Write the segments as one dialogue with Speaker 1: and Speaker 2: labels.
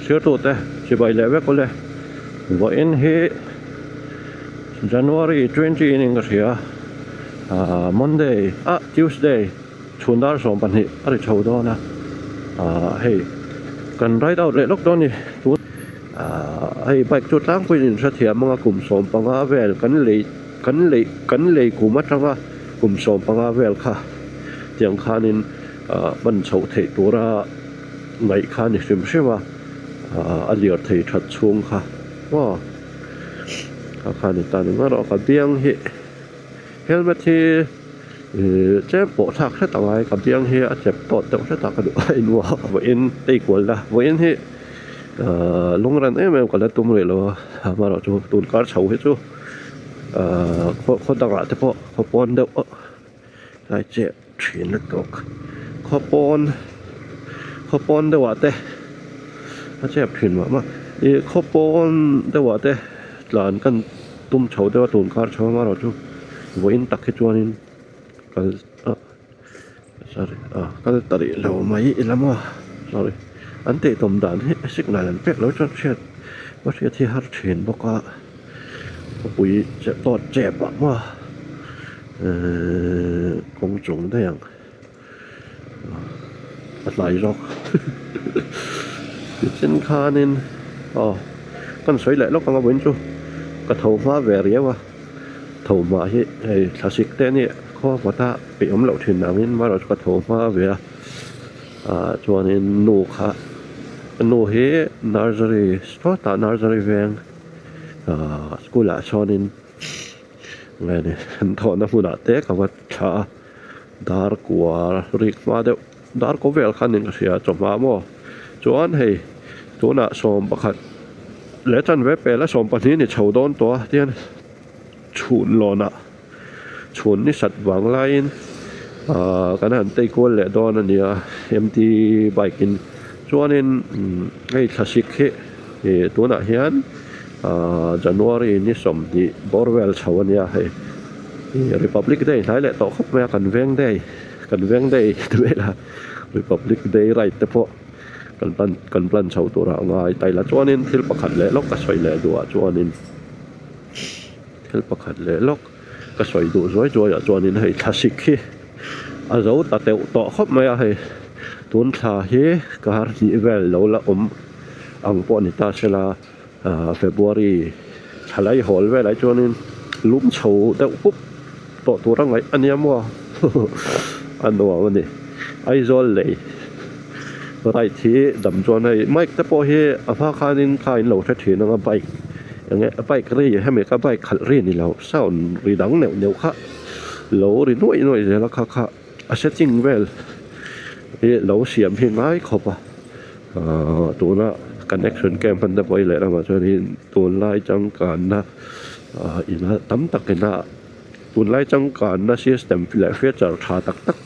Speaker 1: Thirtute chibai leh vek ule. Vawiin hi January 20 in ka hria ah Monday ah Tuesday chhun dar 12 a ri chho dawn a ah hei kan ride out leh lawk dawn a ni tun ah hei bike chu tlangpuiin in hrethiam anga kum 15 vel kan lei kan lei kan lei kum atanga kum 15 vel kha tiang khanin ah hman chhoh theih tura. Ngaih kha a ni hrim hrim a, a lir thei that chhung kha maw kha kha a ni ta ni mai rawh ka biang hi helmet hi ihh tlem pawh thlak hret a ngai ka biang hi a chep tawt deuh hret a ka duh a inua vawiin tei kual la vawiin hi ahh lungran em em ka la tum rih lo a amaherawh chu tun kar chho hi chu ahh khaw dangah te pawh khaw pawn deuh tlai chep thin lutuk khaw pawn khaw pawn deuh ah te a chep thin mah mah ih khaw pawn deuh ah te tlan kan tum chho deuh a tun kar chho amaherawh chu vawiin tak hi chuanin kal ah sorry ah kal ta rih lo mai ila maw sorry an tih tum dan hi signal an pek loh chuan hriat a hriat hi har thin bawk a. Khawpui chep tawt chep ah maw ehh kawng chung daih ang a tlai zawk tichin khanin aw kan sawi leh lawk ang a vawiin chu ka tho hma ve riau a tho hma hi hei thlasik te a nih khaw vata peih awm loh thin angin amaherawh chu ka tho hma ve a ah chuanin nu kha nu hi nursery sawtah nursery veng. Ahh school ah chuanin nge ni an thawhna hmunah te ka va thla a dar kua rik hma deuh dar kaw vel khan in ka hria chawhma maw chuan hei tunah 11 leh chanve pela 12 ni chho dawn tawh a tihian chhun lawnah chhun ni sat vang laiin ahh kan han tei kual leh dawn a nia M_T bike in chuanin hei thlasik hi ih tunah hian ahh January ni 20 bawr vel chho a nia hei ih Republic day hnai leh tawh khawp mai a kan veng day kan veng day ti mai la Republic day ride te pawh kan plan kan plan chho turah a ngai taila chuanin thil pakhat leh lawk a sawi leh duhah chuanin. Thil pakhat leh lawk ka sawi duh zuai zuai ah chuanin hei thlasik hi a zo ta teuh tawh khawp mai a hei tun thla hi ka har hnih vel lo la awm ang pawh a ni ta sela ah February thla lai hawl velah chuanin lum chho deuh pup tawh tur a ngaih a nia maw a nuam a ni Aizawl lei ride hi dam chuan hei bike te pawh hi a hma khanin kha in lo hre thin ang a bike eng nge bike ri hemi kha bike khalh ri ni lo sound ri dang neuh neuh kha lo ri nuaih nuaih zel a kha kha a setting vel hi lo siam hi ngai khawp a ahh tuna connection camp hman te pawh hi lehlamah chuanin tunlai changkanna ahh ina tam takin a tunlai changkanna system leh feature tha tak tak.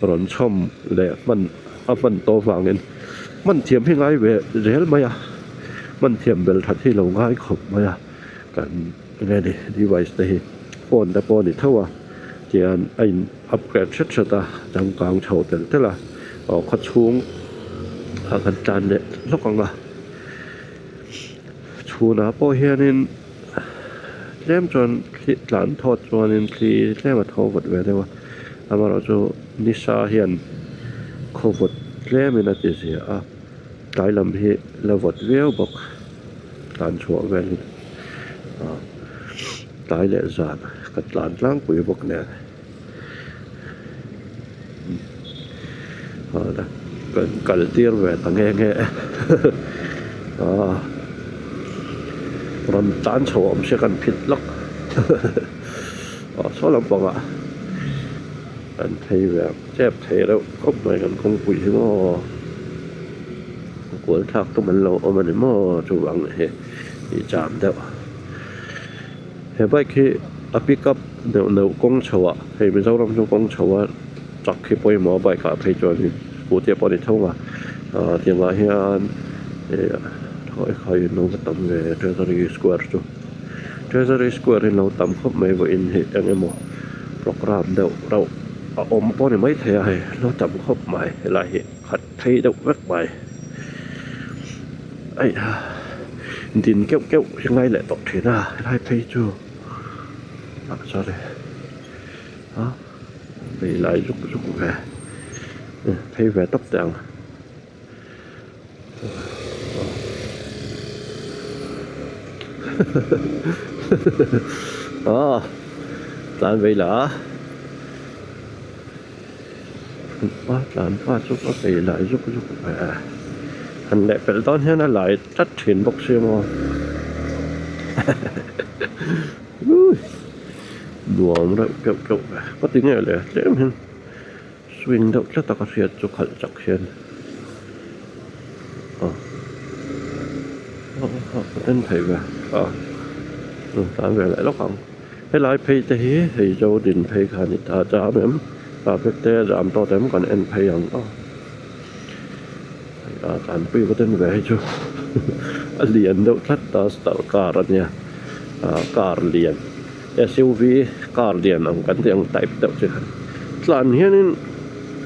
Speaker 1: Rawn chhawm leh hman a hman tawh vangin hman thiam hi ngai ve zel mai a, hman thiam bel that hi lo ngai khawp mai a, kan enge ni device te hi phone te pawh a ni tho a tihian a in upgrade hret hret a changkang chho tel tel a aw khawchhung ah kan tlan leh hlawk ang a chhunah pawh hianin tlem chuan thli tlan thawt chuanin thli tlem a tho vat ve deuh a. Amaherawhchu nisa hian khaw vawt tlemin a ti zia a, tlai lam hi la vawt viau bawk tlan chhuah velin ah tlai leh zan ka tlan tlangpui bawk nen kan kal tir ve ta nge nge ah rawn tlan chho awm se kan phit lawk. Aw saw lampangah kan phei ve ang chep thei reuh khawp mai kan kawngpui hi maw kual thlak tum an lo awm a ni maw chuvang hi ih cham deuh he bike hi a pick up neuh neuh kawng chho ah hei Mizoram chu kawng chho a truck hi pawimawh a bike ah phei chuan scooty pawh a ni tho a ah tiangah hian ih khawi khawi in lo va tam ve treasury square chu. Treasury square hi lo tam khawp mai vawiin hi eng emaw programme deuh rauh a awm pawh a ni maithei a hei lo tam khawp mai helai hi khat phei deuh vek mai. Aih a din keuh keuh hi ngai leh tawh thin a helai phei chu ah sorry a vei lai zuk zuk ve phei ve tawp teh ang. Aw tlan vei la a tlan pa chu ka vei lai zuk zuk ve a han leh pelh dawn hian a lai tlat thin bawk sia maw nuam reuh keuh keuh ve ka ti nge le tlem hian. Swing deuh tlat a ka hriat chu khalh chak hian aw ka den thei ve a tlan ve leh lawk ang helai phei te hi hei zo din phei kha a ni ta jam em traffic te jam tawt em kan en phei ang aw a tlanpui ka den ve hi chu a lian deuh tlat duster car a nia car lian. SUV car lian ang kan tih ang type deuh chi kha tlan hianin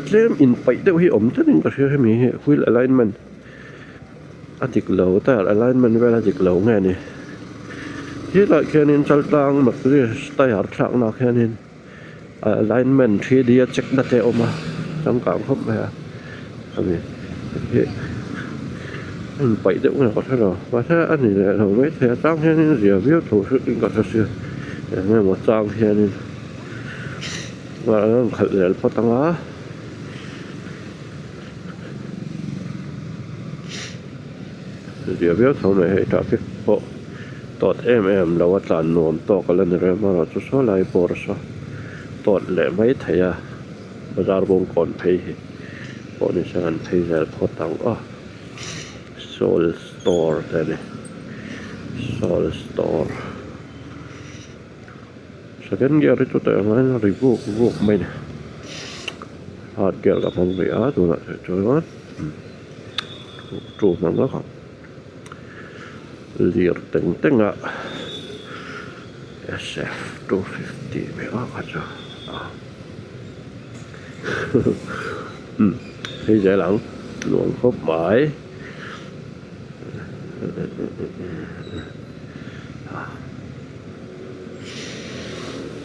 Speaker 1: tlem inpaih deuh hi awm tlatin ka hria hemi hi wheel alignment a dik lo tyre alignment vel a dik lo nge ni helaiah khianin chaltlang matrice tyre thlakna ah khianin alignment 3D a check na te a awm a changkang khawp mai a ani hi a inpaih deuh nge ka hre lo mahse a ni leh lo maithei a chang hianin zia viau tho hriat in ka hre sia eng emaw chang hianin a rawn khalh zel phawt ang a zia viau tho mai hei traffic pawh tawt em em lo a tlan nuam tawk a la ni reng a chu saw lai bawr saw tawt leh mai thei a bazar bawng kawn phei hi pawh ni se an phei zel phawt ang aw soul store te a ni soul store second gear hi chu teh ang hian a ri vuk vuk mai a ni third gear ka hmang rih a tunah chuan two hmang lawk ang. Lir teng teng a SF 250 ve a kha chu a umm phei zel ang nuam khawp mai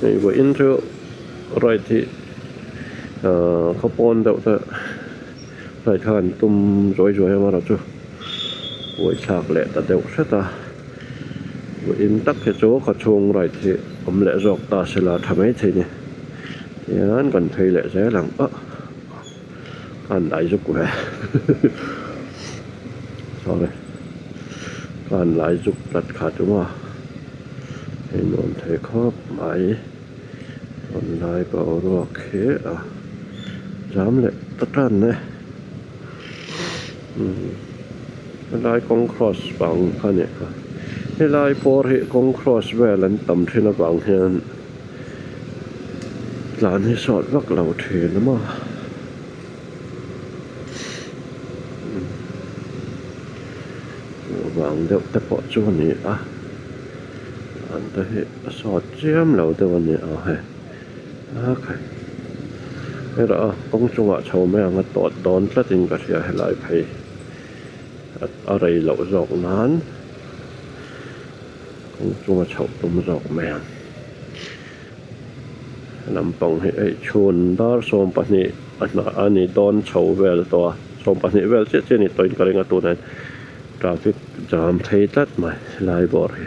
Speaker 1: hei vawiin chu ride hi ahh khawpawn deuh te ride kha an tum zuai zuai ang erawh chu. Buaithlak leh ta deuh hret a, vawiin tak hi chu khaw chhung ride hi awm leh zawk ta se la tha maithei ni. Tihian kan phei leh zel ang a, ka han lai zuk ve sorry ka han lai zuk tlat kha chu maw hei nuam thei khawp mai tunlai boruak hi a zam leh ta tan e. Helai kawng cross vang kha a ni a helai pawr hi kawng cross vel an tam thin avang hian tlan hi sawt vak lo thin a maw vang deuh te pawh chu a ni a tlan te hi a sawt chiam lo deuh a ni ang hei. A khai erawh a kawng chungah chho mai ang a tawt dawn tlatin ka hria helai phei a rei loh zawk nan kawng chunga chhoh tum zawk mai ang lampang hi hei chhun dar 12 a hnah a ni dawn chho vel tawh a 12 vel chiah chiah a ni tawhin ka ring a tunah hian traffic jam phei tlat mai helai bawr hi.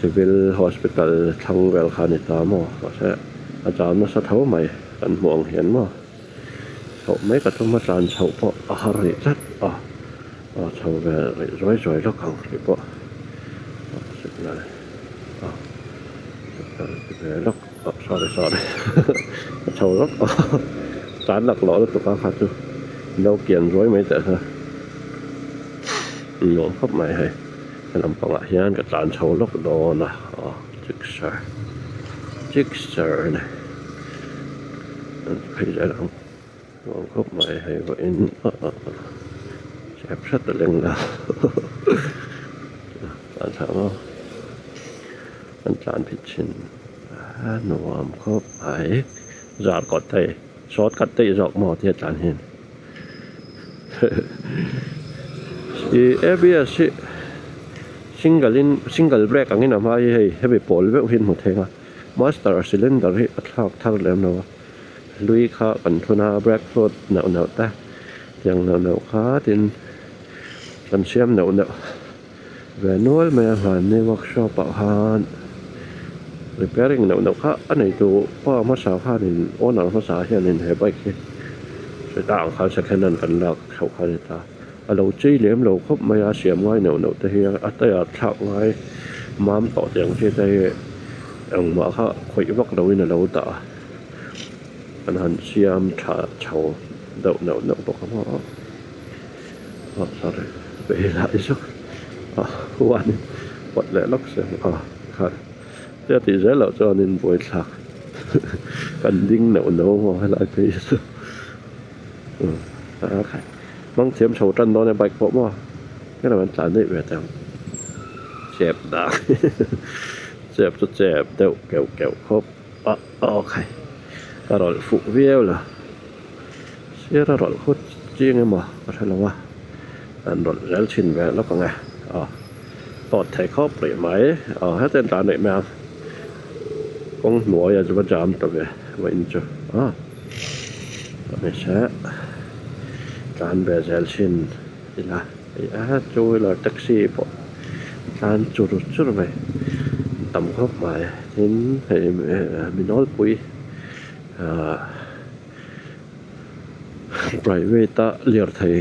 Speaker 1: Civil hospital thlang vel kha a ni ta maw mahse a jam nasa tho mai kan hmuh ang hian maw chhoh mai ka tum a tlan chhoh pawh a har rih tlat a aw chho ve rih zuai zuai lawk ang tih pawh signal a signal ti ve lawk ah sorry sorry a chho lawk a tlan laklawh lutuk a kha chu lo kian zuai mai teh se nuam khawp mai hei. He lampangah hian ka tlan chho lawk dawn a aw jigsaw jigsaw a ni an phei zel ang nuam khawp mai hei vawiin chep hret a leng la tlan thla ang aw an tlan phit thin a nuam khawp mai zar kawt hei short cut daih zawk maw tia tlan hian. Ih abs hi single in single brake angin a hma hi hei hemi pawl veuh hi an hmu thei a master cylinder hi a thlak thar lem lo a hlui kha kan thun a brake fluid neuh neuh te tiang neuh neuh kha tin kan siam neuh neuh ve nual mai a hmanni workshop ah khan repairing neuh neuh kha a neitu pa hmasa khanin owner hmasa hianin he bike hi heta ang khan second hand kan lak chhoh kha a ni ta. A lo chei lem lo khawp mai a, siam ngai neuh neuh te hi a tyre thlak ngai mam tawh tih ang chi te hi engmah kha khawih vak lo in a lo dah a, an han siam tha chho deuh neuh neuh bawk a maw ah sorry vei lai chu ah huanin pawt leh lawk se ah kha tia tih zel loh chuanin buaithlak kan ding neuh neuh a maw helai phei hi chu ah khai. Hmang thiam chho tan dawn e bike pawh maw heng lam an tlan daih ve teh ang chep dak chep chu chep deuh keuh keuh khawp a aw khai ka rawlh fuh viau lo sir a rawlh khut chiang emaw ka hre lo a an rawlh zel chhin ve lawk ang e aw tawt thei khawp rih mai aw hetiang an tlan rih mai ang kawng hnuai a chu va jam ta ve vawiin chu aw. Hmeichhe tlan ve zel thin ila hei a two wheeler taxi pawh tlan chur chur mai tam khawp mai tin hei mi nawlpui ahh private a lirthei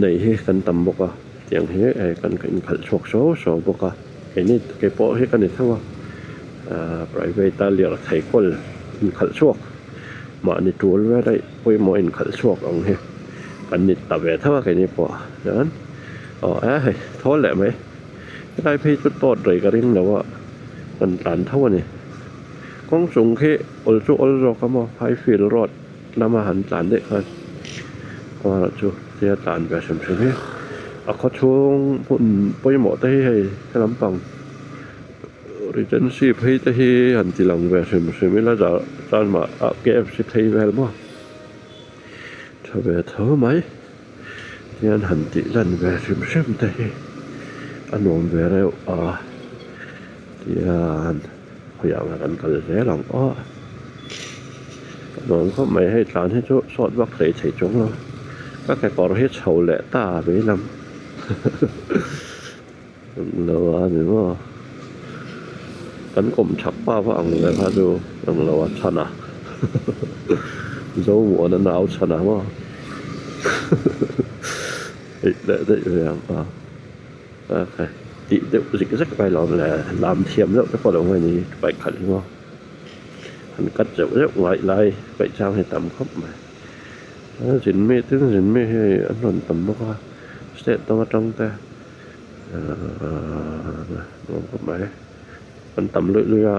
Speaker 1: nei hi kan tam bawk a tiang hi hei kan inkhalh chhuak suau suau bawk a keini keipawh hi ka ni tho a ahh private a lirthei kawl inkhalh chhuak. Mahni tul ve daih pawimawh inkhalh chhuak ang hi kan ni ta ve tho a keini pawh chuan aw e hei thawl leh mai helai phei chu tawt rei ka ring lo a kan tlan tho a ni kawng chung khi awl chu awl zawk a maw highfield road lama han tlan daih khan amaherawh chu tia tlan ve hrim hrim hi a khaw chhung hmun pawimawh te hi hei he lampang. Regency phei te hi han ti lang ve hrim hrim ila zah chuan mah ah K F C phei vel maw tha ve tho mai hian han tih lan ve hrim hrim te hi a nuam ve reuh a tihian khawiah nge kan kal zel ang aw a nuam khawp mai hei tlan hi chu sawt vak hlei thei chuang lo ka kekawr hi chho leh ta mai lam. Englo a ni maw kan kawm chak pa va ang leh kha chu englo a chhan a Zomuana nau chhan a maw eih leh daih ve ang a a tih deuh zik zek mai lo le lam thiam deuh te pawh lo ngai ni bike khalh hi maw han cut zeuh zeuh ngaih lai paih chang hi tam khawp mai zin mi tin zin mi hi an rawn tam bawk a state dang atang te. Nuam khawp mai an tam luih luih a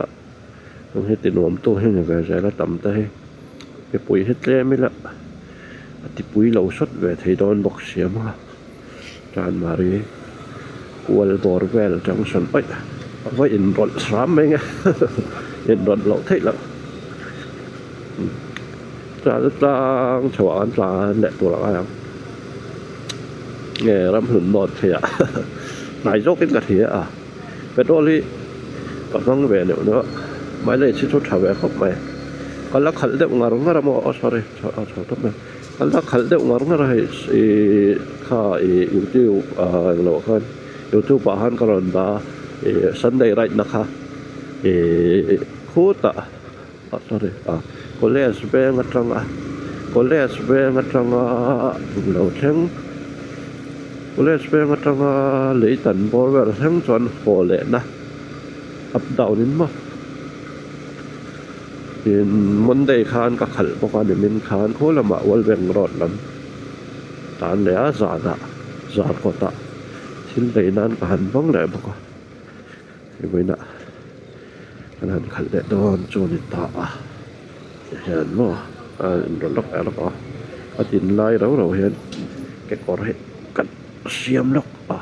Speaker 1: heng hi ti nuam tu hi ni ve zel a tam te hi mipui hi tlem ila a ti pui lo sawt ve thei dawn bawk si a maw chanmari kual bawr vel junction aih a va inrawlh hram mai nge inrawlh loh theih loh tlang chhoah an tlan leh tur a ngai ang. Nge ramhlun nawt phei ah hnai zawkin ka hria a petrol hi ka hmang ve neuh neuh a mileage hi chu tha ve khawp mai ka la khalh deuh ngar ngar a maw aw sorry a chho tawp mai ka la khalh deuh ngar ngar a hei ihh kha ih youtube ah englo ah khan youtube ah khan ka rawn dah a ih sunday ride na kha ihh khutah. Ah sorry ah college veng atanga college veng atanga lo thleng college veng atanga lei tan bawr vel thleng chuan haw lehna up down in maw tin monday khan ka khalh bawk a nimin khan khaw lamah world bank road lam tan leh a zanah zan kawtah thil lei nan ka han hmang leh bawk a vawiinah. Kan han khalh leh dawn chu a ni ta a tihian maw a inrawlh lawk leh lawk a a din lai rau rau hian kekawr hi kan siam lawk a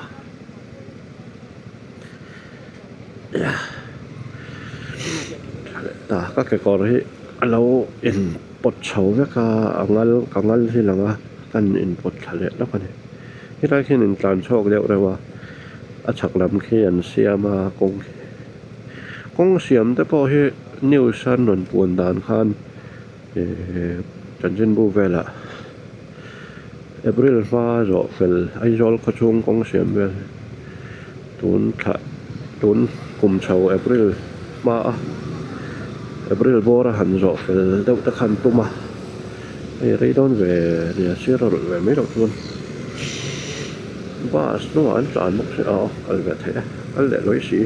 Speaker 1: tha leh ta ka kekawr hi a lo in pawt chho vek a a ngal ka ngal hi lang a kan in pawt thla leh lawk a ni. Helai khian intlan chhuak deuh reuh a a chhak lam khi an siam a kawng khi kawng siam te pawh hi news a an rawn puan dan khan ihh chanchinbu velah April hma zawh fel Aizawl khawchhung kawng siam vel hi tun thla tun kum chho April hma a April bawr a han zawh fel deuh te khan tum a. Hei rei dawn ve nia sir a rawlh ve mai loh chuan bus hnungah an tlan bawk si a aw kal ve theih e kal leh lawi si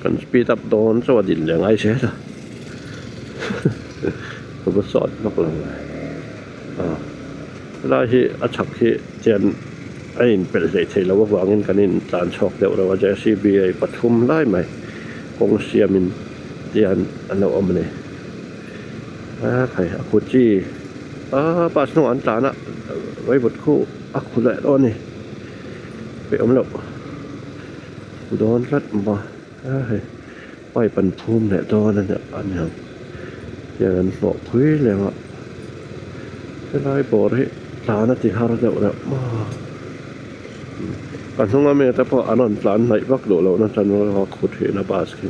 Speaker 1: kan speed up dawn chauh a din leh ngai zel a ka va sawt vak lo ve a helai hi a chhak hi chian a inpelh hleih theih loh avangin kan intlan chhuak deuh reuh a J C B a pathum lai mai kawng siamin tian an lo awm a ni a khai a khu chi aaa bus hnungah an tlan a vaivut khu a khu leh dawn a ni peih awm loh khu dawn tlat maw a hei pipe an phum leh dawn a ni ang tiang an hnawh phui leh ang a helai bawr hi tlan a ti har deuh reuh maw. Ka hnung ami te pawh an rawn tlan hnaih vak duh loh na chuan a khu thin a bus khi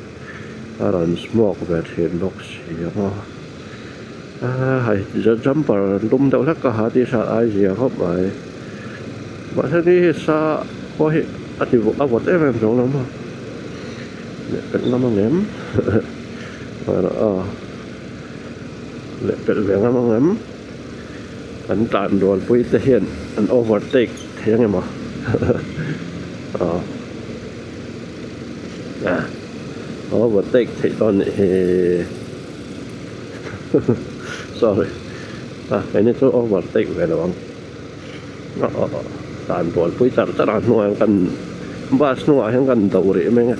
Speaker 1: a rawn smoke ve thin bawk si a maw aa hei jumper dum deuh hlek ka ha tih hriat ai zia khawp mai mahse ni hi sa pawh hi a ti a vawt em em zawng lo maw leh pelh ngam ang em leh pelh ve ngam ang em. An tlan rualpui te hian an overtake thei ang emaw aw ah overtake theih dawn nih hi sorry ah keini chu overtake ve lo ang aw aw aw tlan rualpui char char a hnungah hian kan bus hnungah hian kan do rih mai a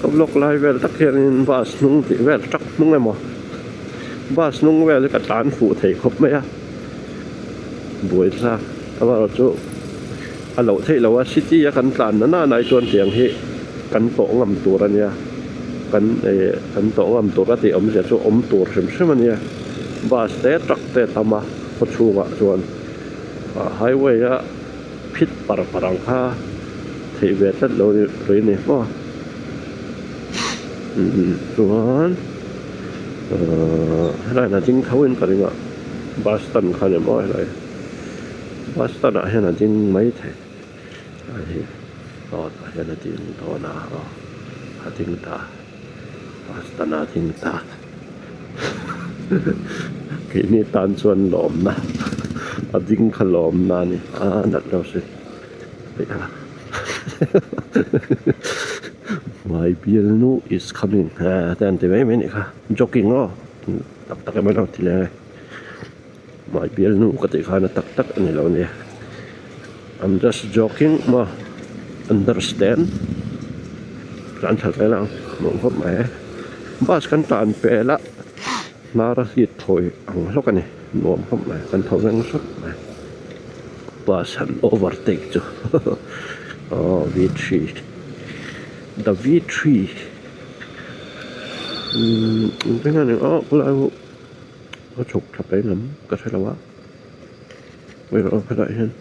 Speaker 1: ka vlog lai vel tak hianin bus hnung tih vel truck hnung emaw. Bus hnung vel hi ka tlan fuh thei khawp mai a buaithlak amaherawh chu a loh theih loh a city a kan tlan na nana hi chuan tiang hi kan tawh ngam tur a nia kan eh kan tawh ngam tur a tih awmzia chu awm tur hrim hrim a nia bus te truck te a tam a khaw chhungah chuan ah highway a phit par par ang kha theih ve tlat lo rih a ni maw chuan. Ahh helai hian a ding tho in ka ring a bus stand kha a ni maw helai bus stand ah hian a ding maithei a hei aw tah hian a ding dawn a aw a ding ta bus stand ah a ding ta keini tan chuan lawmna a ding kha lawmna a ni a nalh lo si. My bialnu is coming eh te an ti mai mai anih kha joking aw tak tak emaw ilo ti leh ang e my bialnu ka tih khan a tak tak a ni lo ania I'm just joking maw understand tlan thla zel ang nuam khawp mai e bus kan tlan pel a hnar a hlit thawi ang hlawk a ni nuam khawp mai kan tho veng hrep mai. Bus han overtake chu aw V three the V three umm engtin nge ni aw khawlai pawh a chhuk tha phei lam ka hre lo a hei aw helaiah hian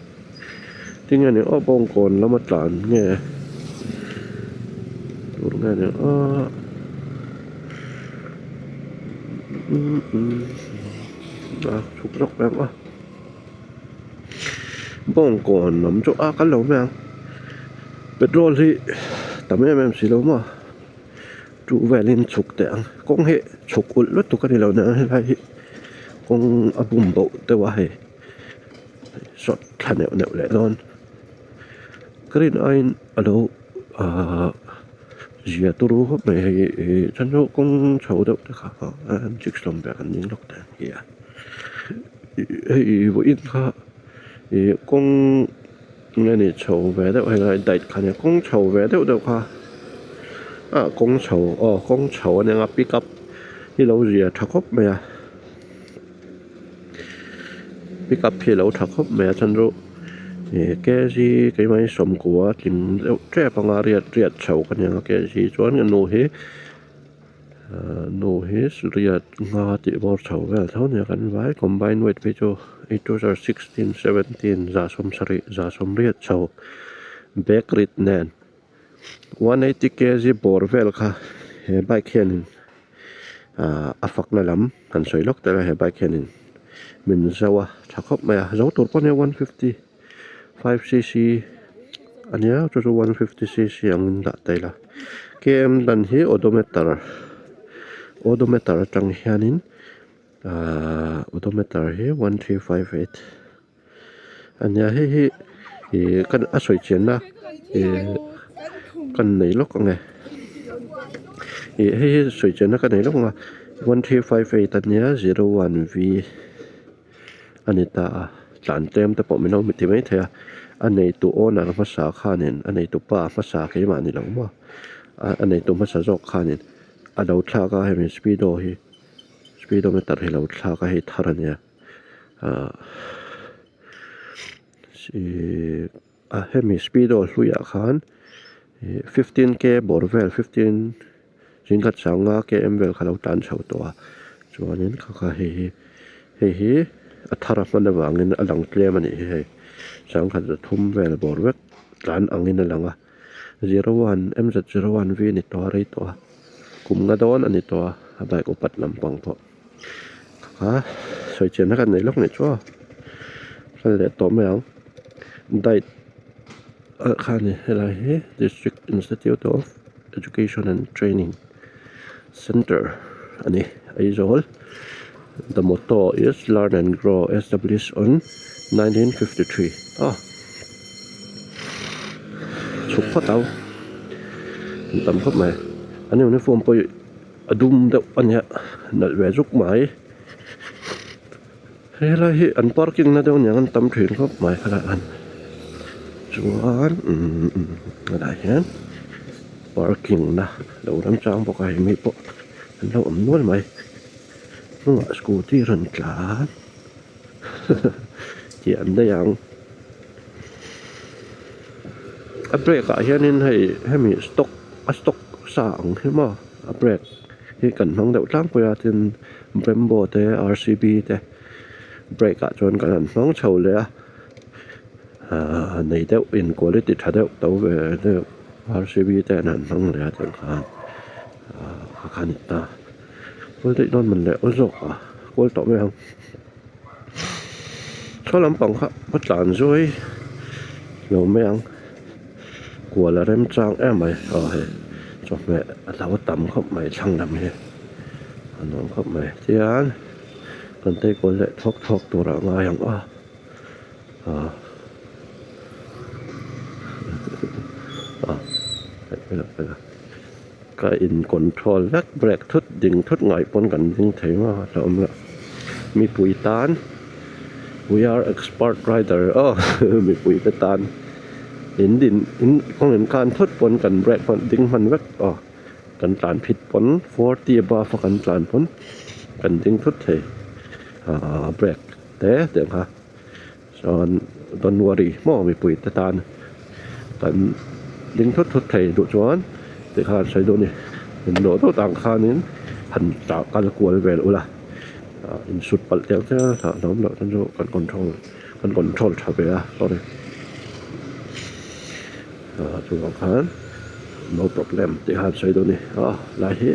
Speaker 1: tinge ni aw bawngkawn lama tlan nge tur nge ni aw umm a chhuk zawk mai ang a. Bawngkawn lam chu a kal lo mai ang petrol hi tam em em si lo maw two velin chhuk teh ang kawng hi chhuk ulh lutuk a ni lo nia helai hi kawng a bum boh deuh a hei sawt thla neuh neuh leh dawn ka rin aiin a lo ahh zia turu khawp mai hei ih chuan chu kawng chho deuh te kha an chik hlawm ber an ding lawk teh ang hi a. Hei vawiin kha ih kawng nge ni chho ve deuh helai diet kha nia kawng chho ve deuh deuh kha ah kawng chho aw kawng chho a nia pick up hi lo zia tha khawp mai a pick up hi a lo tha khawp mai a chhan chu ih kg keimah hi sawmkua tling deuh tep anga riat riat chho ka nia kg chuan ka nu hi. Nu hi riat nga tih bawr chho vel tho nia kan vai combine weight phei chu eight two zero sixteen seventeen za sawmsarih za sawmriat chho bag rit nen one eighty kg bawr vel kha he bike hianin ahh a fakna lam han sawi lawk tel a he bike hianin min zo a tha khawp mai a zo tur pawh nia one fifty five cc ania chu chu one fifty cc angin dah ta ila km dan hi odometer odometer atang hianin ahh odometer hi one three five eight ania hei hi ih ka a sawi chianna ih ka nei lawk ang e ih hei hi sawi chianna ka nei lawk ang a one three five eight ania zero one v. A ni ta a, tlan tlem te pawh min lo ti mai thei a, a neitu owner hmasa khanin a neitu pa hmasa keimah ni lo maw a neitu hmasa zawk khanin a lo thlak a hemi speedo hi speedometer hi a lo thlak a hei thar a nia ahh a hemi speedo hluiah khan ih fifteen k bawr vel fifteen zingkhat sanga km vel kha lo tan chho tawh a chuanin kha kha hei hi hei hi a thar a hman avangin a lang tlem a nih hi hei sangkhat zathum vel bawr vek tlan angin a lang a zero one m z zero one v a ni tawh a rei tawh a kum nga dawn a ni tawh a a bike upat lampang pawh kha sawi chianna kan nei lawk nih chu a kal leh tawh mai ang diet ah khan helai hi district institute of education and training center a ni Aizawl the motto is learn and grow established on 1953 ah chhuk phawt ang an tam khawp mai an uniform pawh hi a dum deuh a nia nalh ve zuk mai helai hi an parking na deuh aniang an tam thin khawp mai helai an chuan umm helai hian parking na lo remchang bawk a hei mi pawh an lo awm nual mai hnungah scooty rawn tlan tih an daih ang a brake ah hianin hei hemi stock a stock sa ang hi maw. A brake hi kan hmang deuh tlangpui a tin Brembo te R C B te brake ah chuan kan han hmang chho leh a ahh nei deuh in quality tha deuh to ve deuh R C B te an han hmang leh a tiang khan ahh kha kha a ni ta kawl daih dawn man leh aw zawk a kawl tawh mai ang saw lampang kha a tlan zuai lo mai ang. Kual a remchang em mai aw hei chawhmeh a lo tam khawp mai thlang lam hi a nuam khawp mai tian kan tei kual leh thawk thawk tur ah ngai ang a ah ah ka in control vek brake thut ding thut ngaih pawn kan ding thei maw a hlauhawm loh mipui tan we are expert rider aw mipui te tan in din in kawng in khan thut pawn kan brake hman ding hman vek aw kan tlan phit pawn forty above a kan tlan pawn kan ding thut thei ah brake te te ang kha chuan don't worry maw mipui te tan kan ding thut thut thei duh chuan tikhan an sawi duh a ni in nawh deuh tang khanin han tah kal kual vel ula ah insut palh tel tel a hlauhawm loh chuan chu kan control kan control tha ve a sorry ah chuvang khan no problem tih kha an sawi duh a ni ah lai hi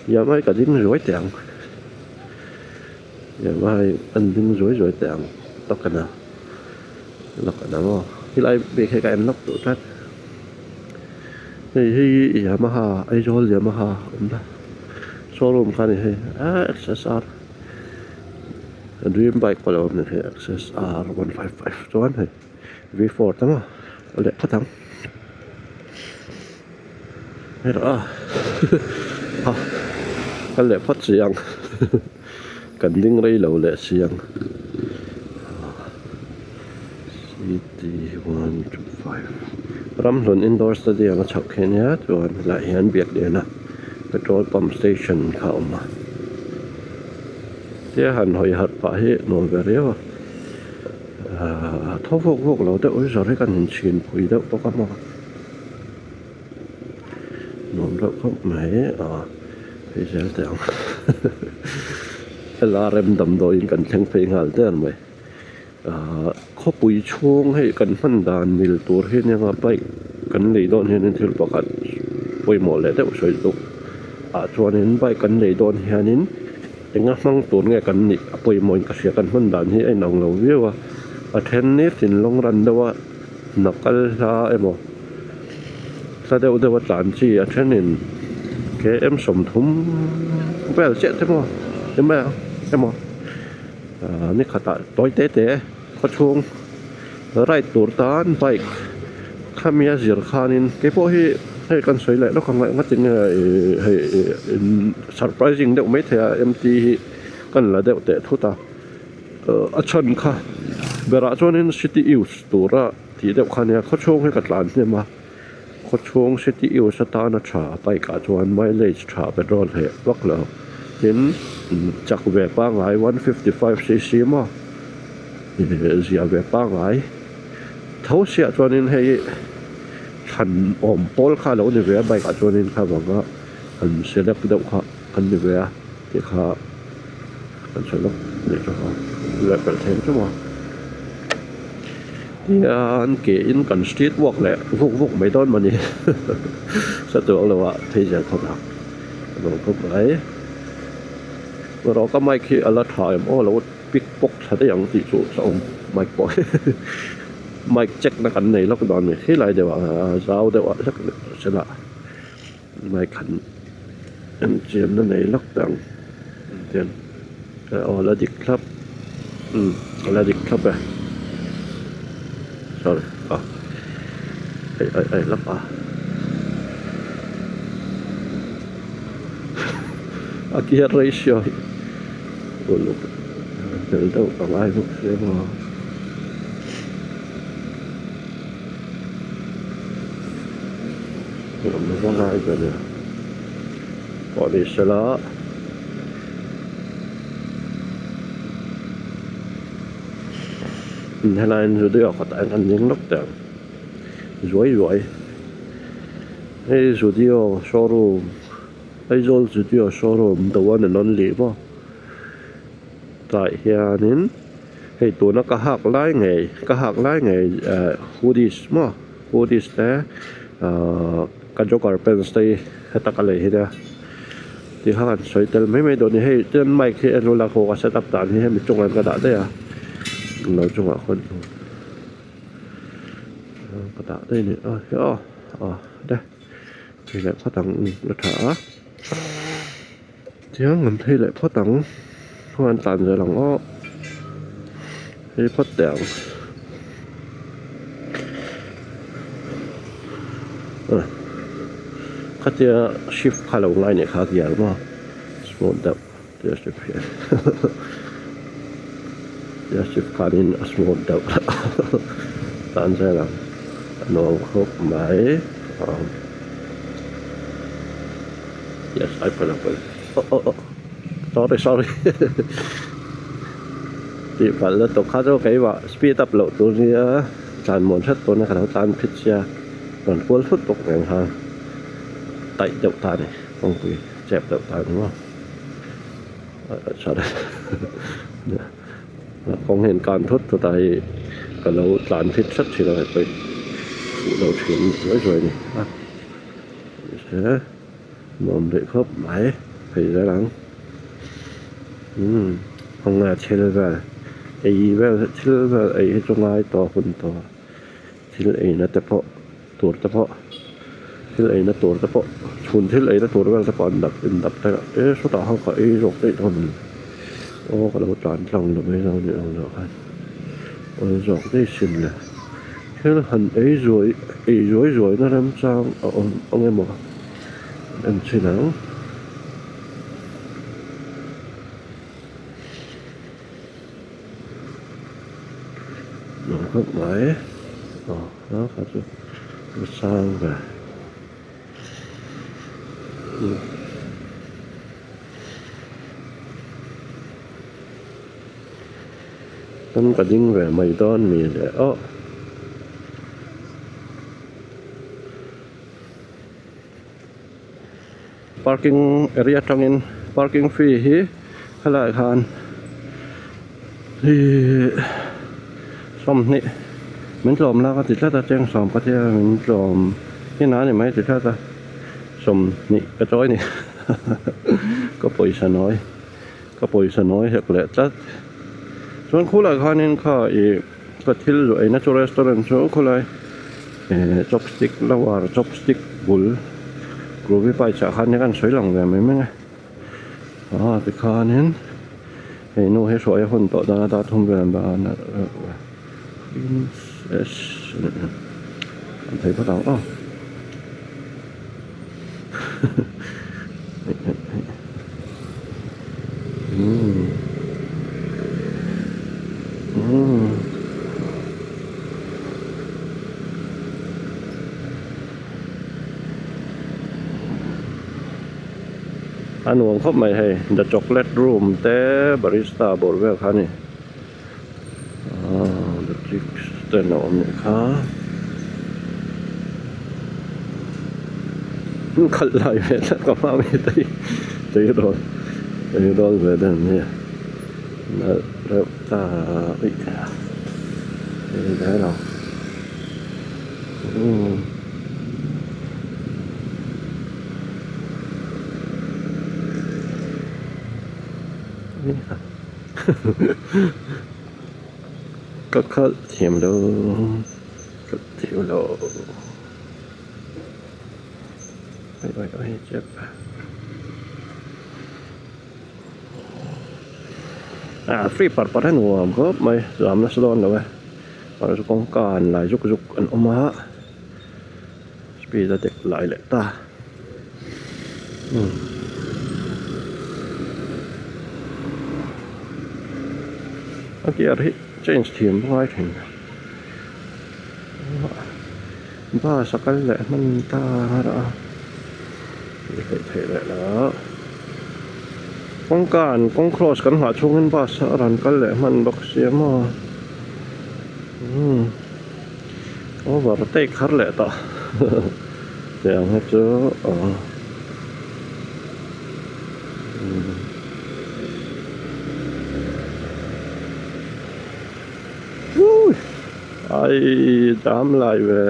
Speaker 1: Yamai ka ding zuai teh ang. Yamai an ding zuai zuai teh ang tawkana lawkana maw helai bik hi ka en lawk duh tlat hei hi Yamaha Aizawl Yamaha awmna showroom kha a ni hei ah X S R dream bike pawh a lo awm hei X S R one five five chuan hei V four te maw a leh phawt ang. A kal leh phawt si ang kan ding rei lo leh si ang c t one two five Ramhlun indoor stadium a chhoh khi ania chuan helaiah hian Biakliana petrol pump station kha a awm a tia han hawi harh pah hi nuam ve riau a ahh thaw vawk vawk lo deuh hi zawrh hi kan inchhin phui deuh bawk a maw. Nuam deuh khawp mai a. Phei zel teh ang LRM damdawiin kan thleng phei nghal der mai ahh khawpui chhung hei kan hman dan mil tur hi nia nga bike kan lei dawn hianin thil pakhat pawimawh leh deuh sawi duh ah chuanin bike kan lei dawn hianin enga hmang tur nge kan nih a pawimawhin ka hria kan hman dan hi a inang lo viau a a then ni thinlung ran deuh a hna kal hla emaw. Hla deuh deuh a tlan chi a thenin km 30 vel chiah te maw emaw emaw ahh ni khatah tawi te te khawchhung ride tur tan bike khami a zir khanin keipawh hi hei kan sawi leh lawk ang a ngatinge ih hei ih surprising deuh maithei a mt hi kan la deuh teh thut a a chhan kha berah chuanin city use tura. Tih deuh kha nia khawchhung hi ka tlan hnem a khawchhung city use atana tha bike ah chuan mileage tha petrol heh vak lo tin chak ve pangngai 155 cc maw zia ve pangngai tho siah chuanin hei thlan awm pawl kha a lo ni ve a bike ah chuanin kha vanga han select deuh kha an ni ve a tih kha kan sawi lawk leh tawh a leh pelh thei ang chu maw tihian ke in kan street walk leh vuk vuk mai dawn mawni sa tur lo ah phei zel phawt ang a nuam khawp mai erawh ka mic hi a la tha em aw lo pick pawk tha daih ang tih chu a awm mic pawh hi mic check na kan nei lawk dawn a ni helai deuh ah zau deuh ah hlek sela. Mic han enchianna nei lawk teh ang tiang aw la dik thlap umm a la dik thlap e sorry ah ai ai ai lap a a gear ratio hi uluk tel deuh a ngai bawk sia maw. Pawh ni sela helai in zudio kawtah hian kan ding lawk teh ang zuai zuai hei zudio showroom Aizawl zudio showroom the one and only maw tah hianin. Hei tuna ka hak lai ngei ka hak lai ngei eh hoodies maw hoodies te ahh ka jogger pants te hi heta ka lei hi nia ti kha kan sawi tel mai mai dawn a ni hei chuan mic hi en ula khaw ka set up dan hi hemi chungah hian ka dah daih a lo chungah khawn ka dah daih a ni a aw aw te thei leh phawt ang a tha a. Chiang an phei leh phawt ang khawngaih an tlan zel ang aw phei phawt teh ang khatia shift kha lo ngai nih kha gear maw smooth deuh tia shift hian tia shift khanin a smooth deuh tlan zel ang a nuam khawp mai. Yes, I put up with oh oh oh sorry sorry tih palh na tawk kha chu keimah speed up loh tur nia tlan muan hret tawh na ka lo tlan phit sia rawn kual thut bawk nen khan taih deuh ta a ni kawngpui chep deuh ta a ni maw sorry kawng hian kan thut thut a hei ka lo tlan phit hret thin a hei pawh hi fuh lo thin zuai zuai a ni a. He nuam rih khawp mai phei zel ang umm khawnge thil vel ei vel thil vel ei hi chu ngai tawh hun tawh thil ei na te pawh tur te pawh thil ei na tur te pawh chhun thil ei na tur vel te pawh an dap in dap te e sawtah khan ka ei zawk daih dawn a ni aw ka lo tlan tlang lo mai lo ni ang loh khan awl zawk daih sin le. Thil han ei zuai ei zuai zuai na remchang a awm ang emaw en chhin ang. Nuam khawp mai aw a kha chu a sang ve. Kan ka ding ve mai dawn mi le aw. Parking area atangin parking fee hi helaiah khan ihh sawmhnih min tlawm la ka ti tlat a cheng sawm ka tia min tlawm in a ni mai ti tlat a sawmhnih ka chawi a ni ka pawisa nawi ka pawisa nawi hek leh tlat chuan khulai khanin kha ih ka thil zawh eina chu restaurant chu khulai eh chopstick lower chopstick bul groovy pie chah khan kan sawi lang ve mai mai a ah tikhanin hei nu hi hruai a hun tawh dawn a dar thum vel an ban a princess an thei phawt ang aw A nuam khawp mai hei the chocolate room te barista bawr vel kha a ni aaa the chicks te an lo awm leh kha khalh lai ve tlat ka hma mi te hi tui rawn tui rawn ve deuh an nia nalh reuh ta uih hei zel ang umm. Ka khalh thiam lo khalh thiam lo oi oi oi chep ah free par par hi nuam khawp mai zam nasa dawn lo e mahse chu kawngka an lai zuk zuk an awm a speed a dek lai leh ta. A gear hi change thiam ngai thin bus a kal leh hman ta a hleih theih leh lo kawngka an kawng cross kan nghah chhungin bus a rawn kal leh hman bawk sia maw umm overtake har leh tawh. Tiang hi chu aw ui ai dam lai ve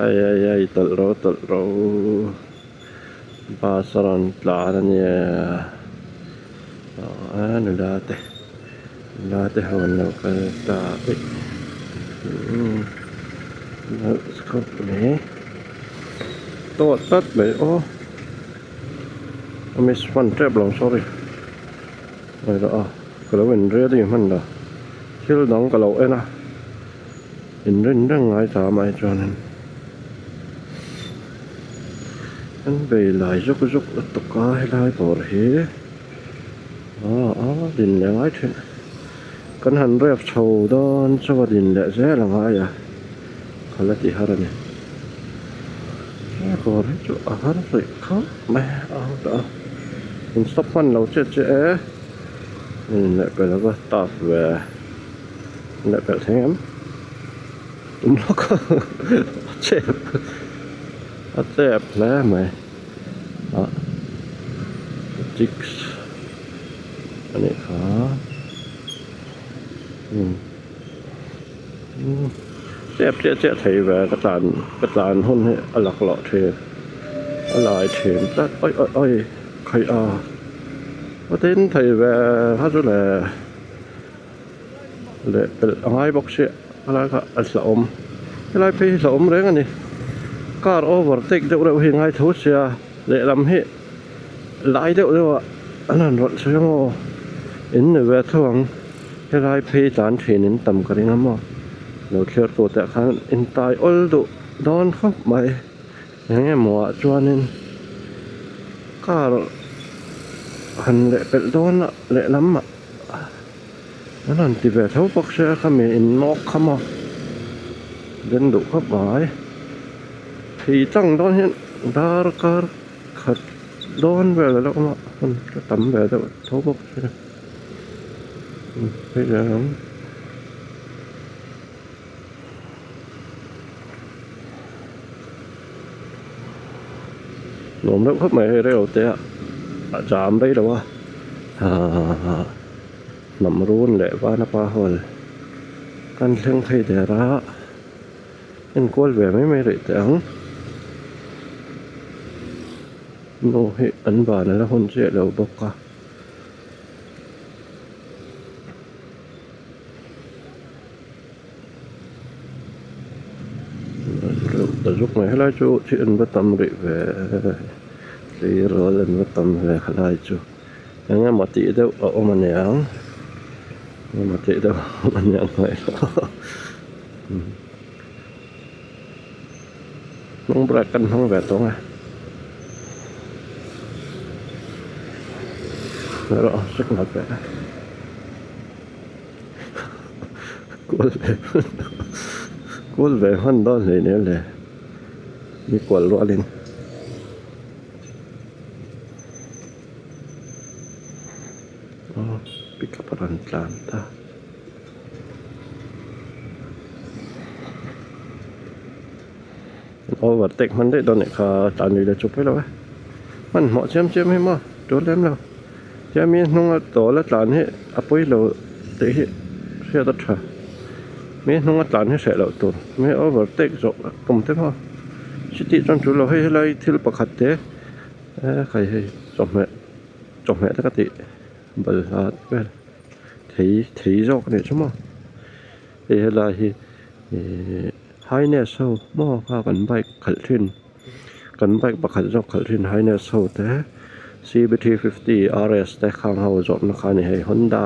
Speaker 1: ai ai ai tawlh ro tawlh ro bus a rawn tlan a nia a nula te nula te ho an lo kal ta eih umm nalh khawp mai tawt tlat mai aw a miss hman tep lo sorry hei rawh a ka lo in ready hman lo thil dang ka lo en a in rin reng ngai ta mai chuanin an bei lai zuk zuk lutuk a helai bawr hi. Aw a din leh ngai thin kan han rep chho dawn chu a din leh zel a ngai a ka la ti har a ni he kawr hi chu a har rih khawp mai a a in stop hman lo chiah chiah e in leh pelh a va tough ve leh pelh thei em tum lawk a a chep a chep hle mai. ah chicks a nih kha umm chep chiah chiah thei ve ka tlan ka tlan hun hi a laklawh thin a lai thin tlat awi awi awi khaih a a tin thei ve kha chu le leh pelh a ngai bawk sia helai kha a hlauhawm helai phei hi hlauhawm reng a ni car overtake deuh reuh hi ngai tho sia lehlam hi lai deuh deuh ah an han rawlh chhe maw in ni ve tho ang helai phei tlan thin in tam ka ring a maw lo thlir tur te ah khan in tai awl duh dawn khawp mai eng emaw ah chuanin car han leh pelh dawn a lehlam ah. An han ti ve tho bawk sia khami in nawk kha maw den duh khawp mai thei tlang dawn hian darkar khat dawn vel a lo awm a hun a tam ve deuh tho bawk sia hei zel ang. Nuam deuh khawp mai hei rei lo te ah a jam rei lo a ahh hnam run leh vanapa hall kan thleng phei der a enkual ve mai mai rih teh ang nu hi an ban a la hun chiah lo bawk a. Ta zuk mai helai chu thi an va tam rih ve tleirawl an va tam ve helai chu eng emaw tih deuh a awm aniang eng emaw tih deuh a awm aniang hnung brake kan hmang ve tawng e erawh signal pe. Kual ve kual ve hman dawn hlei nen le mi kual rualin aw pickup a rawn tlan ta. Overtake hman daih dawn nih kha tlan lui leh chu pawi lo e hmanhmawh chiam chiam hi maw tul lem lo tia mi hnunga tawl a tlan hi a pawi lo tih hi hriat a tha mi hnunga tlan hi hreh loh tur mi overtake zawh tum te maw chuti chuan tul lo hei helai thil pakhat te khai hei chawhmeh chawhmeh te ka tih balhla vel thei thei zawk a nih chu maw hei helai hi ihh. Highness ho maw kha kan bike khalh thin kan bike pakhat zawk khalh thin highness ho te C B 350 R S te khang ho zawrhna kha a ni hei Honda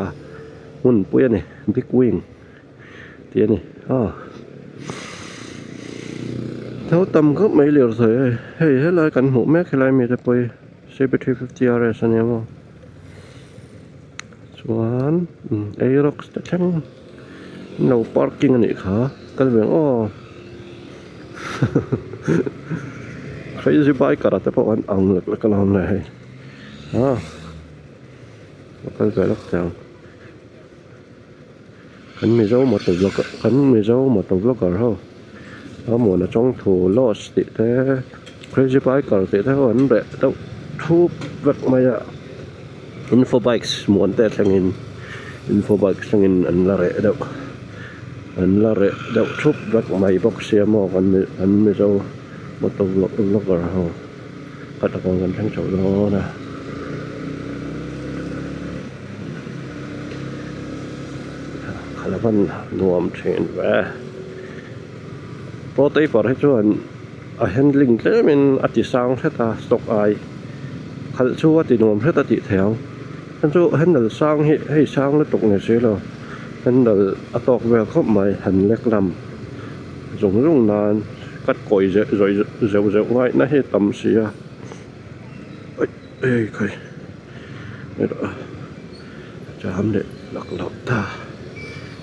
Speaker 1: hmunpui a ni big wing tih a ni aw tho tam khawp mai lirthei hei hei helai kan hmuh mek helai mite pawh hi C B 350 R S a nia maw chuan Aerox te thleng. No parking a nih kha kal ve ang aw crazy biker ah te pawh an ang lek lek alawm le hei ah a kal ve lawk teh ang kan mizo motor vlogger kan mizo motor vlogger ho a muana chawngthu lost tih te crazy biker tih te ho an reh deuh thup vek mai a. Info bikes muan te thlengin info bikes thlengin an la reh deuh an la reh deuh thup vek mai bawk sia maw kan an mizo motor vlogger ho khat a kawn kan thleng chho dawn a. Khala van nuam thin ve pro taper hi chuan. A handling tlemin a ti sang hret a stock ai khalh chu a ti nuam hret a tih theih ang chuan chu handle sang hi hei sang lutuk ni si lo handle a tawk vel khawp mai han lek lam zung zung nan cut kawi zeuh zeuh zeuh ngaihna hi tam si a ei khai jam leh lak loh ta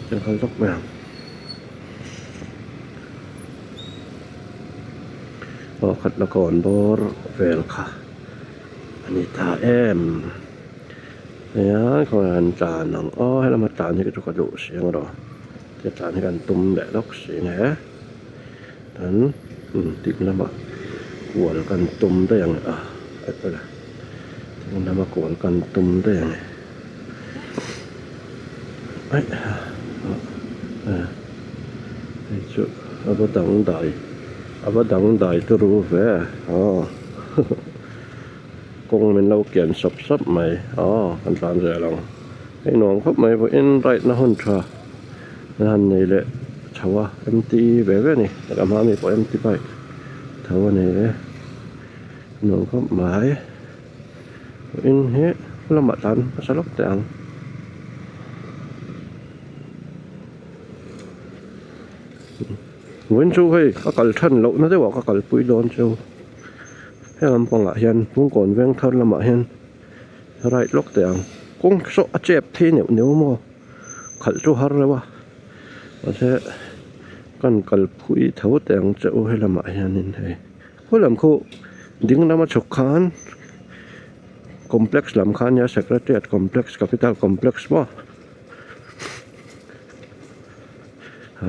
Speaker 1: kan kal lawk mai ang. Aw khat la kawn bawr vel kha a ni ta em nia khawnge han tlan ang aw helama tlan hi chu ka duh si ang rawh he tlan hi kan tum leh lawk si nge tan ding lamah kual kan tum daih ang a ding lama kual kan tum daih ang e. Aih hei chu a va dangdai a va dangdai turu ve aw kawng min lo kian sawp sawp mai aw kan tlan zel ang hei nuam khawp mai vawiin ride na hun tha an han nei leh chho a M T ve ve a ni a hma ami pawh M T bike tho a ni e nuam khawp mai. In hi lamah tlan hmasa lawk teh ang. Vawiin chu hei ka kal than loh na deuh ah ka kalpui dawn chu heng lampangah hian Bungkawn veng thar lamah hian ride lawk teh ang kawng saw a chep thei neuh neuh maw khalh chu har reuh a mahse kan kalpui tho teh ang che u helamah hianin hei. Khaw lam khu ding lama chhuk khan complex lam kha ania secretariat complex capital complex maw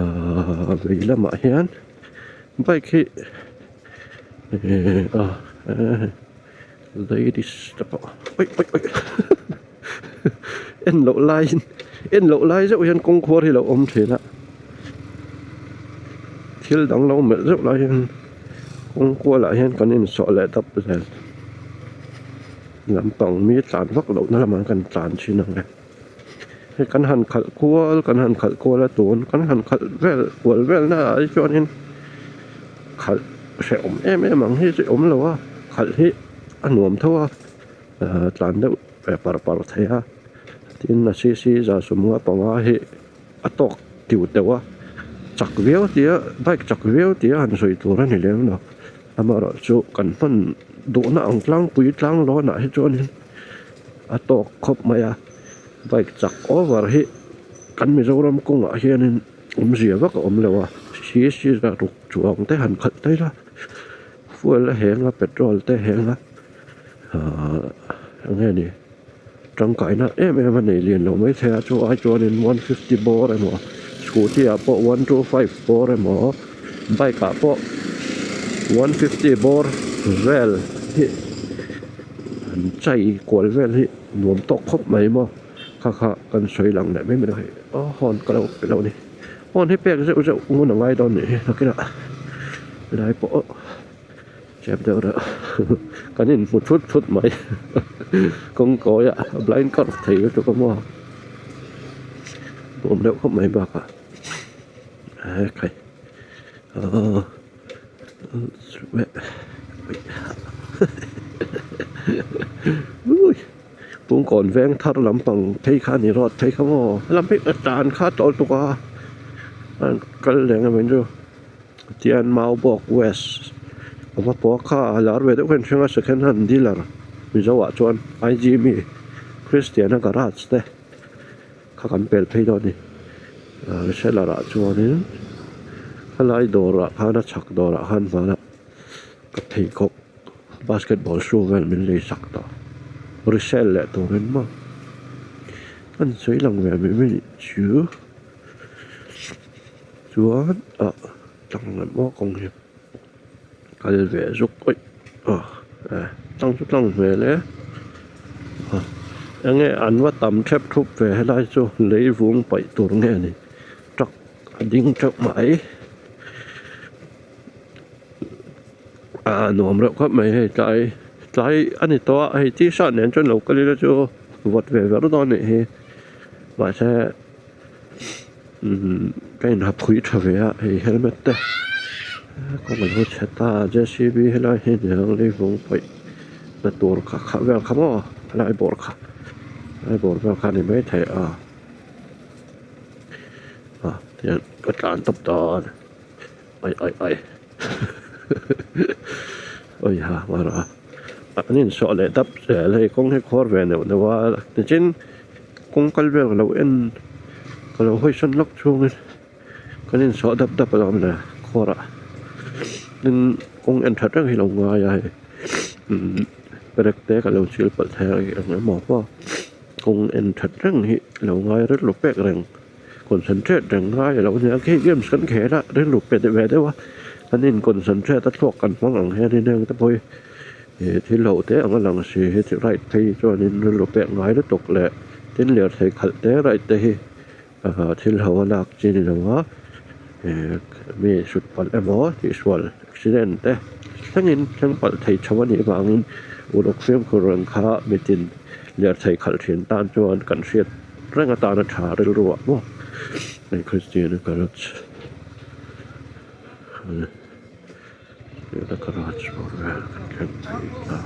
Speaker 1: ahh vei lamah hian bike hi ehh ah. Ladies te pawh oi oi oi en loh laiin en loh lai zeuh hian kawng khuar hi a lo awm thin a thil dang lo melh zeuh lai hian kawng kualah hian kan insawh leh dap zel lampang mi tlan vak lohna lamah kan tlan thin ang e hei kan han khalh kual kan han khalh kual a tun kan han khalh vel kual vel na ah hi chuanin khalh hrehawm em em ang hi chu awm lo a khalh hi a nuam tho a tlan deuh ve par par thei a tin a cc za sawmnga panga hi a tawk tiu teuh a chak viau tia bike chak viau tia han sawi tur a ni lem lo amaherawhchu kan hman duhna ang tlangpui tlang lawnah hi chuanin a tawk khawp mai a bike chak over hi kan Mizoram kawngah hianin awmzia vak a awm lo a cc za ruk chuang te han khalh daih a fuel a heng a petrol te a heng a ahh eng nge ni tangkaina em em a nei lian lo maithei a chu ai chuanin one fifty bawr emaw scooty ah pawh one two five bawr emaw bike ah pawh one fifty bawr vel hi an chai kual vel hi nuam tawk khawp mai maw kha kha kan sawi lang leh mai mai a hei aw horn ka lo pe lo a ni horn hi pek zeuh zeuh ngun a ngai dawn nih hi nakinah helai pawh. Chep deuh reuh kan inhmu thut thut mai kawng kawi a blind curve thei lutuk a maw nuam deuh khawp mai bakah hekhai aw Pungkawn veng thar lampang phei kha a ni rawt phei kha maw helam phei a tan kha a tawlh tuk a an kal leh ang em chu. Tian Maubawk West a va pawh a kha a lar ve deuh khan hring a second hand dealer Mizo ah chuan IG mi Christian a garage te kha kan pel phei dawn a ni reseller ah chuanin helai dawrah khan a chhak dawrah khan hmanah ka pheikhawk basketball shoe vel min lei sak tawh resale leh turin maw an sawi lang ve mai mai chu. Chuan ah tlang emaw kawng hi kal ve zuk awih ah eh tlang chu tlang hmel e ah enge an va tam thep thup ve helai chu lei vung paih tur nge ni truck a ding teuh mai ah nuam reuh khawp mai hei tlai tlai a ni tawh a hei t-shirt nen chuan lo kal ila chu vawt ve ber dawn a nih hi mahse. Umm ka inha phui tha ve a hei helmet te kawng a lo chhe ta j c b helai hi niang leivung paih na tur kha kha vel kha maw helai bawr kha helai bawr vel kha a ni maithei a ah tihian ka tlan tawp dawn ai ai ai awi ha mara an insawh leh dap zel hei kawng hi khuar ve neuh neuh a tichin. Kawng kal vel ka lo en ka lo hawi sawn lawk chhungin kan insawh dap dap alawm le khawrah tin kawng en that reng hi lo ngai a hei umm perek te ka lo chil palh thei a eng emaw pawh kawng en that reng hi lo ngai rilru pek reng concentrate reng ngai alo nia khi games kan khel a rilru pe ve deuh a kan in concentrate a thluak kan hmang ang hianin heng te pawh hi. Ih thil ho te ang a lang si hi chu ride phei chuanin rilru pek ngai lutuk leh tin lirthei khalh te ride te hi ah thil ho a lak chi ni lo a ih mi sut palh emaw tihsual accident te thlengin thleng palh thei tho a nih vangin uluk fimkhur reng kha mitin lirthei khalh thin tan chuan kan hriat reng atana tha rilru ah maw hei Christian garage. Tuna garage bawr vel kan thleng phei ta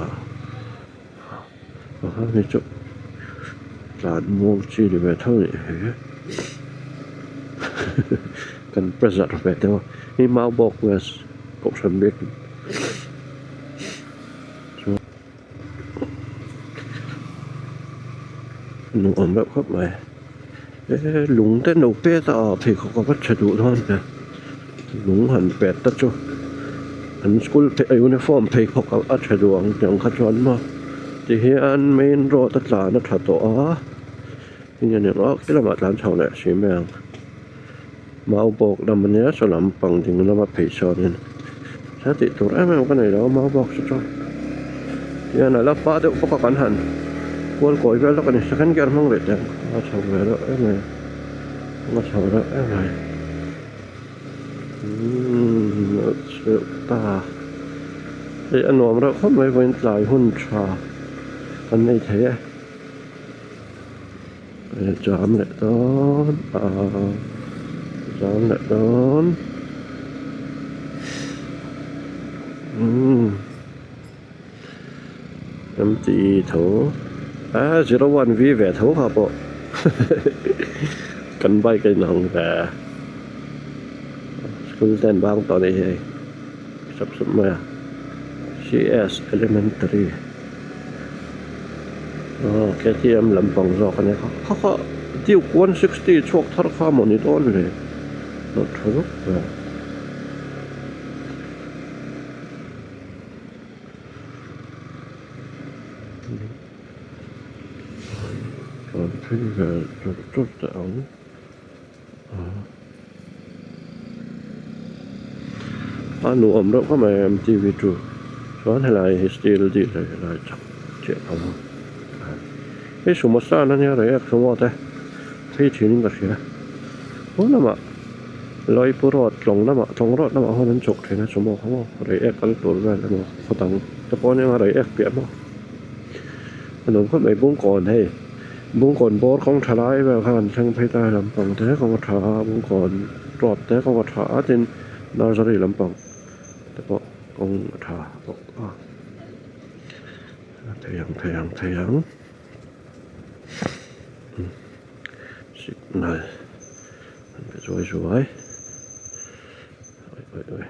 Speaker 1: a hemi chu tlan muang chi ni ve tho a nih hi kan pressure ve deuh a hei Maubawk west kohhran biakin chuan nuam reuh khawp mai e lung te an lo pet a pheikhawk a va tha duh dawn ve lung han pet te chu an school uniform pheikhawk a tha duh ang tiang kha chuan maw tihian main road a tlan a tha tawh a enge ni ang khi lamah tlan chho leh si mai ang Maubawk lam ania saw lampang ding lama phei sawnin thil tih tur em em ka nei lo a Maubawk chu chuan. Hian a la hma deuh bawk a kan han kual kawi vel lawk a ni second gear hmang rih teh ang a chho ve reuh em mai a chho reuh em mai umm a chheuh ta hei a nuam reuh khawp mai vawiin tlai hun tha kan nei thei e jam leh dawn a jam leh dawn umm. MT tho a 01 V ve tho kha pawh kan bike a inang ve school te an bang tawh a nih hi hei sap sup mai a CS elementary aw KTM lampang zawk a nia kha kha kha Duke 160 chhuak thar kha maw ni dawn le nawh tha vak ve. Tlan phei ve chur chur teh ang a nuam reuh khawp mai MTV chu chuan helai hi steel dil hei helai chak chiah ang hei sumo stand ania reiek sumo te phei thin in ka hria pawn lamah. Lawipur road tlawng lamah tlawng road lamah hawn an chhuk thin a sumo kha maw reiek kal tur vel emaw khaw dang te pawh ania reiek piah maw a nuam khawp mai bungkawn hei bungkawn bawr kawng tha lai vel khan an thleng phei ta a lampang te kawng a tha a bungkawn road te kawng a tha a tin nursery lampang te pawh kawng a tha bawk a thei ang thei ang thei ang. Signal an pe zuai zuai oi oi oi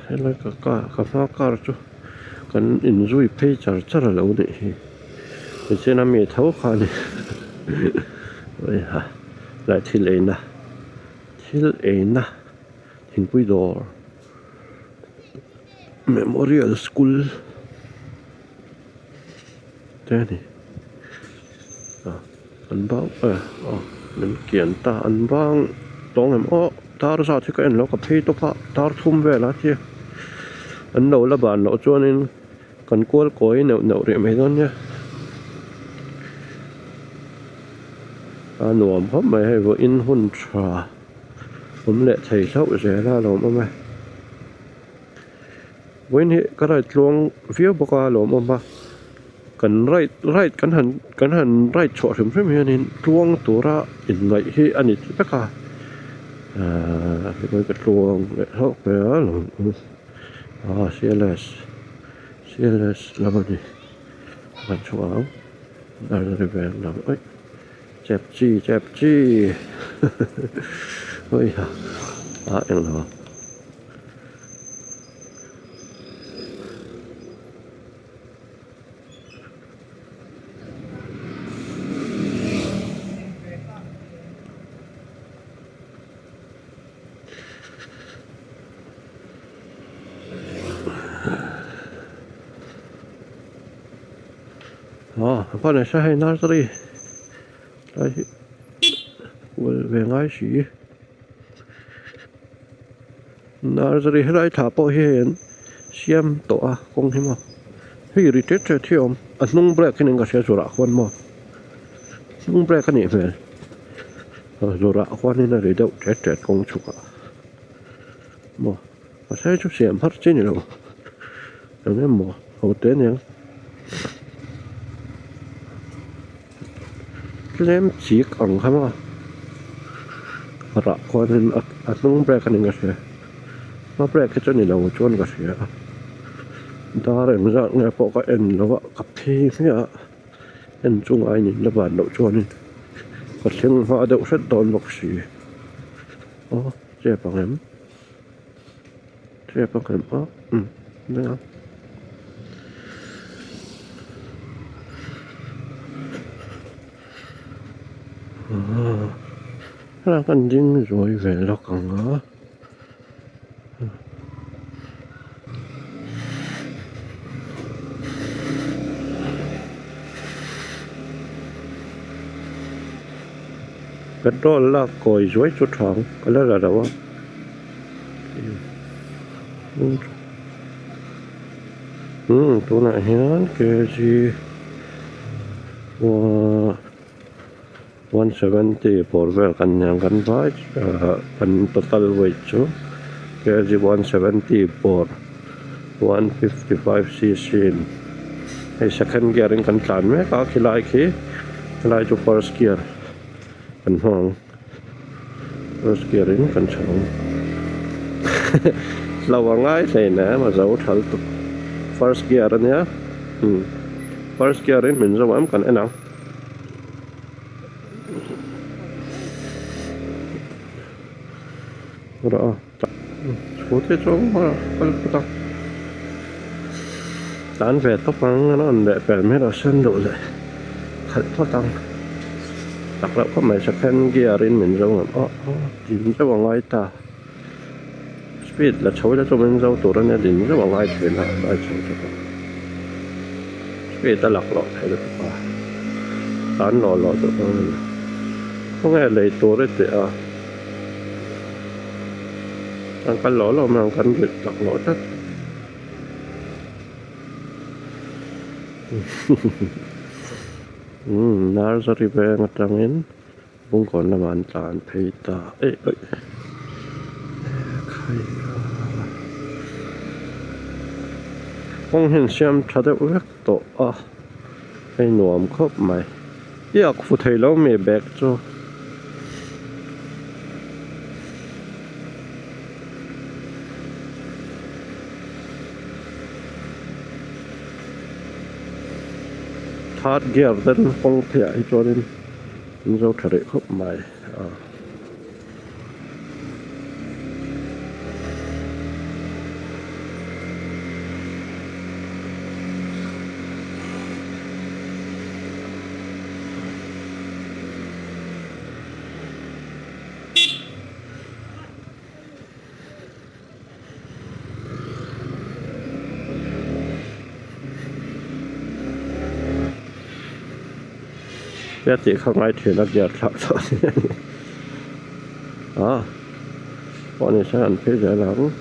Speaker 1: helai ka car ka hma car chu kan inzui phei char char a lo nih hi tichuan a mi tho kha a ni oi ha helai thil eina thil eina thingpui dawr memorial school te a ni ah an bang eh aw min kian ta an bang tawng em aw tar zat hi ka en lo ka phei tawp a tar thum vel a tia an lo la ban loh chuanin kan kual kawi neuh neuh rih mai dawn nia a nuam khawp mai hei vawiin hun tha awm leh thei hlauh zel a lo awm e. Vawiin hi ka ride tluang viau bawk a lawmawm a kan ride ride kan han kan han ride chhuah hrim hrim hianin tluang tura inngaih hi a ni vek a ahh hei ka tluang leh hlauh mai a lawmawm ah CLS CLS lam a ni kan chhuah ang nursery veng lam aih chep chi chep chi hawiha ah englo. Aw a nasa hei nursery lai hi kual ve ngai si. Nursery helai thla pawh hi hei an siam tawh a kawng hi maw hei ri tet tet hi a awm a hnung brake hi nen ka hria zurah khuan maw hnung brake a nih hmel zurah khuanin a ri deuh tet tet kawng chhuk ah maw mahse chu siam har chi a ni lo eng emaw ho te aniang tlem chik ang kha maw rah khuanin a hnung brake a ni ka hria hma brake hi chu a ni lo chuan ka hria a dar engzat nge pawh ka en lo a ka phei hmiah a en chu ngai niin la van loh chuanin ka thleng hma deuh hret dawn bawk si aw chep ang em. Chep ang em aw umm nia. Helai kan ding zuai ve lawk ang a. Petrol lak kawi zuai chu tha ang ka la la lo a. Umm tunah hian kg 170 bawr vel kan ni ang kan vai ahh kan total weight chu kg 170 bawr 155 cc in hei second gear in kan tlan mek a khilai khi khilai chu first gear kan hmang ang. First gear in kan tha ang hlo a ngai hlein em a zo thal tuk first gear ania umm first gear in min zo em kan en ang. Rawh a scooty chu a kal phawt a tlan ve tawp ang a rawn leh pel mai rawh sen duh leh khalh phawt ang tak loh khawp mai second gear in min zo ngam aw aw din zeuh a ngai ta speed la chho ila chu min zo tur ania din zeuh a ngai thin a lai chho te pawh speed a laklawh thei lutuk a tlan lawh lawh duh dawn a ni khawnge lei tur i tih a. An kal lawh lawh mai ang kan rit tak lawh tlat umm nursery veng atangin bungkawn lamah an tlan phei ta eih eih khai a kawng hi an siam tha deuh vek tawh a hei nuam khawp mai. I ak fu thei lo mi bag chu. Third gear ten kawng phiah hi chuanin an zo tha rih khawp mai a. Tia tih kha ngai thin a gear thlak chhuah ni a ni a pawh ni se an phei zel ang.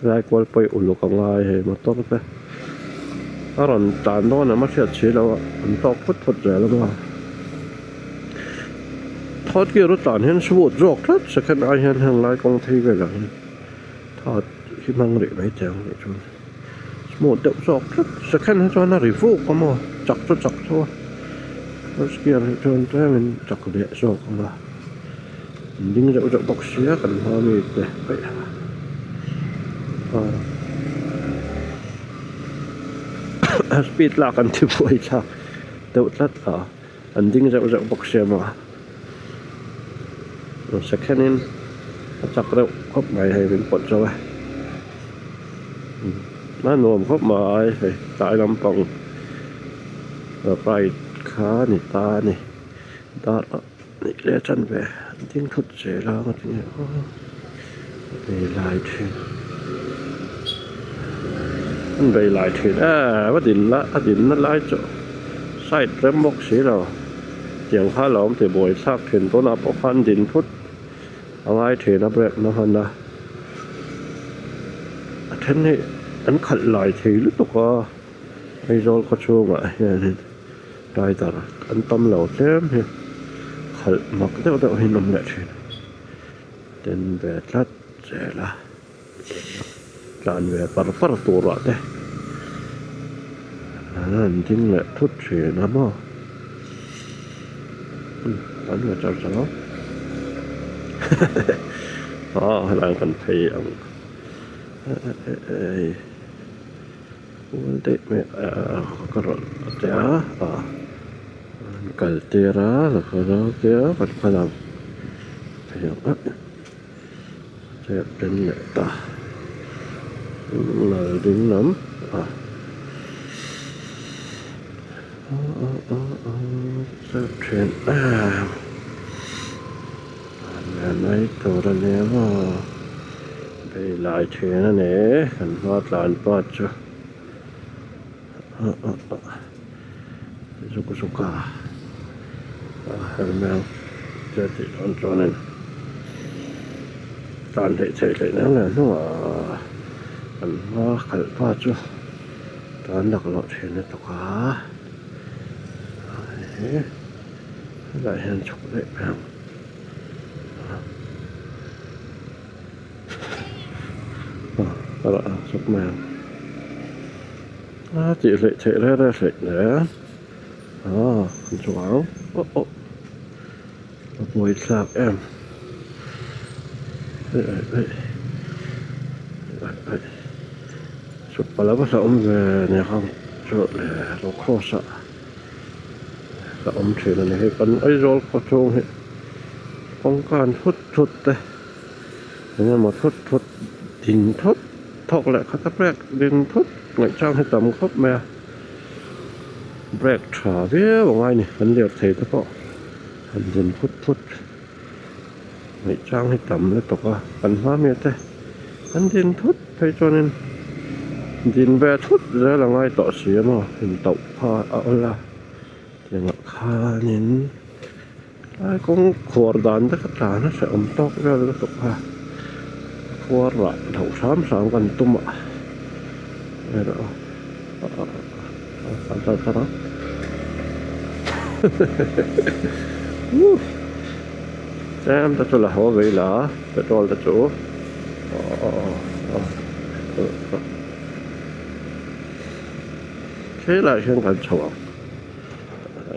Speaker 1: Lai kual pawih uluk a ngai hei motor te a rawn tlan dawn em a hriat si loh a an tawk phut phut zel a maw third gear a tlan hian smooth zawk tlat second ai hian heng lai kawng phei velah hian third hi hmang rih mai teh ang tih chuan smooth deuh zawk tlat second hi chuan a ri vuk a maw chak chu chak tho a first gear hi chuan tlemin chak leh zawk ang a. An ding zeuh zeuh bawk sia kan hma mi te paih a speed lak an ti buai thlak deuh tlat a an ding zeuh zeuh bawk sia maw second in a chak reuh khawp mai hei min pawt zo e a nuam khawp mai hei tlai lampang ride kha a ni ta a ni dar a. Nih leh a chan ve ding thut zel a nga tinge aw bei lai thin an bei lai thin em a din la a din na lai chu side rem bawk si lo tiang kha lo awm tih buai thlak thin tunah pawh khan din thut a ngai thin a brake na hman a a then hi an khalh lai thei lutuk a Aizawl khaw chhungah hianin. Rider an tam lo tlem hi khalh mak deuh deuh hi an awm leh thin ten ve tlat zel a tlan ve par par tur ah te an ding leh thut thin a maw tlan ve char char ang aw helai kan phei ang eh. Kual daih mai a ka rawn ti a ah an kal tir a la kal a tia kan kal ang hei ang ah chep then leh ta lal ding lam ah chep then em mai tur a nia maw. Hei lai then a ni kan hma tlan pa chu zuk zuk a. A her mai ang che tih dawn chuanin tan theih theih theih nen leh hnungah kan hma khalh pa chu tan laklawh thin lutuk a helaiah hian chhuk daih mai ang. Chhuk mai ang a tih hleih theih reng reng hleih nen. Aw kan chu ang aw aw a buai thlak em aih aih aih aih aih chhuk pala va hlauhawm ve nia kha chu le lo cross ah a awm thin a ni hei kan Aizawl khaw chhung hi kawngka an thut thut te eng emaw thut thut ding thut thawk leh khat a brake ding thut ngaihchang hi tam khawp mai a. Brake tha viau a ngai a ni kan lirthei te pawh han din phut phut ngaih chang hi tam lutuk a kan hma mi te an din thut phei chuanin din ve thut zel a ngai tawh si a maw intauh kha a awl a tiangah khanin lai kawng khuar dan te kha tlan a hrehawm tawk vel lutuk a khuar rah deuh hram hram kan tum a erawh tlem te chu la haw ve ila petrol te chu helaiah hian kan chho ang.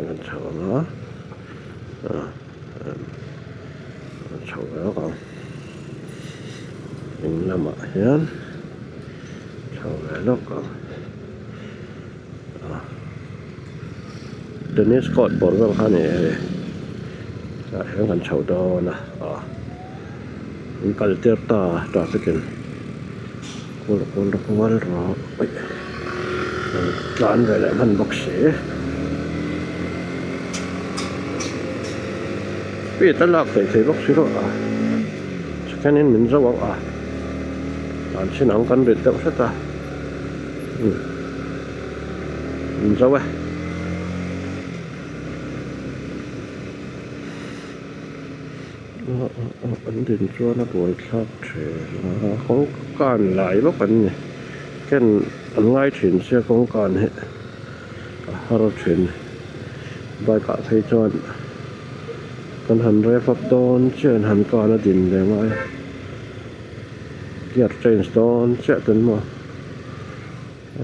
Speaker 1: Kan chho ang a kan chho ve lawk ang ding lamah hian chho ve lawk ang tennis court bawr vel kha a ni hei tah hian kan chho dawn a min kal tir ta traffic in kual kual kual rawh aih tlan ve leh hman bawk si speed a lak theih thei bawk si rawh a second in min zo ang a tlan chin ang kan rit deuh hret a umm min zo e. An din chuan a buai thlak thin a kawngkan lai bawk an ni ken an ngai thin sia kawngkan hi a har thin bike ah phei chuan kan han rev up dawn chiah in han kan a din ve ngai a gear change dawn chiah ten maw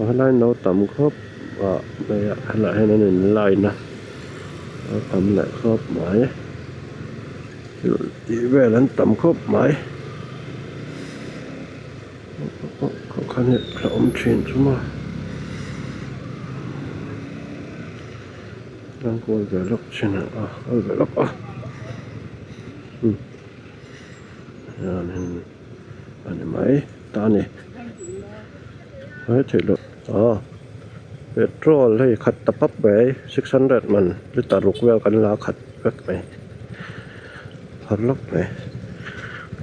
Speaker 1: helai no tam khawp ah mai a helaiah hian an in line a a tam leh khawp mai thil tih vel an tam khawp mai khan hi a awm thin chu maw an kual ve lawk thin a kual ve lawk a umm hianin a ni mai ta a ni. Mai theih loh aw petrol hei khat ta pap mai 600 man litre ruk vel kan la khat vek mai phar lawk mai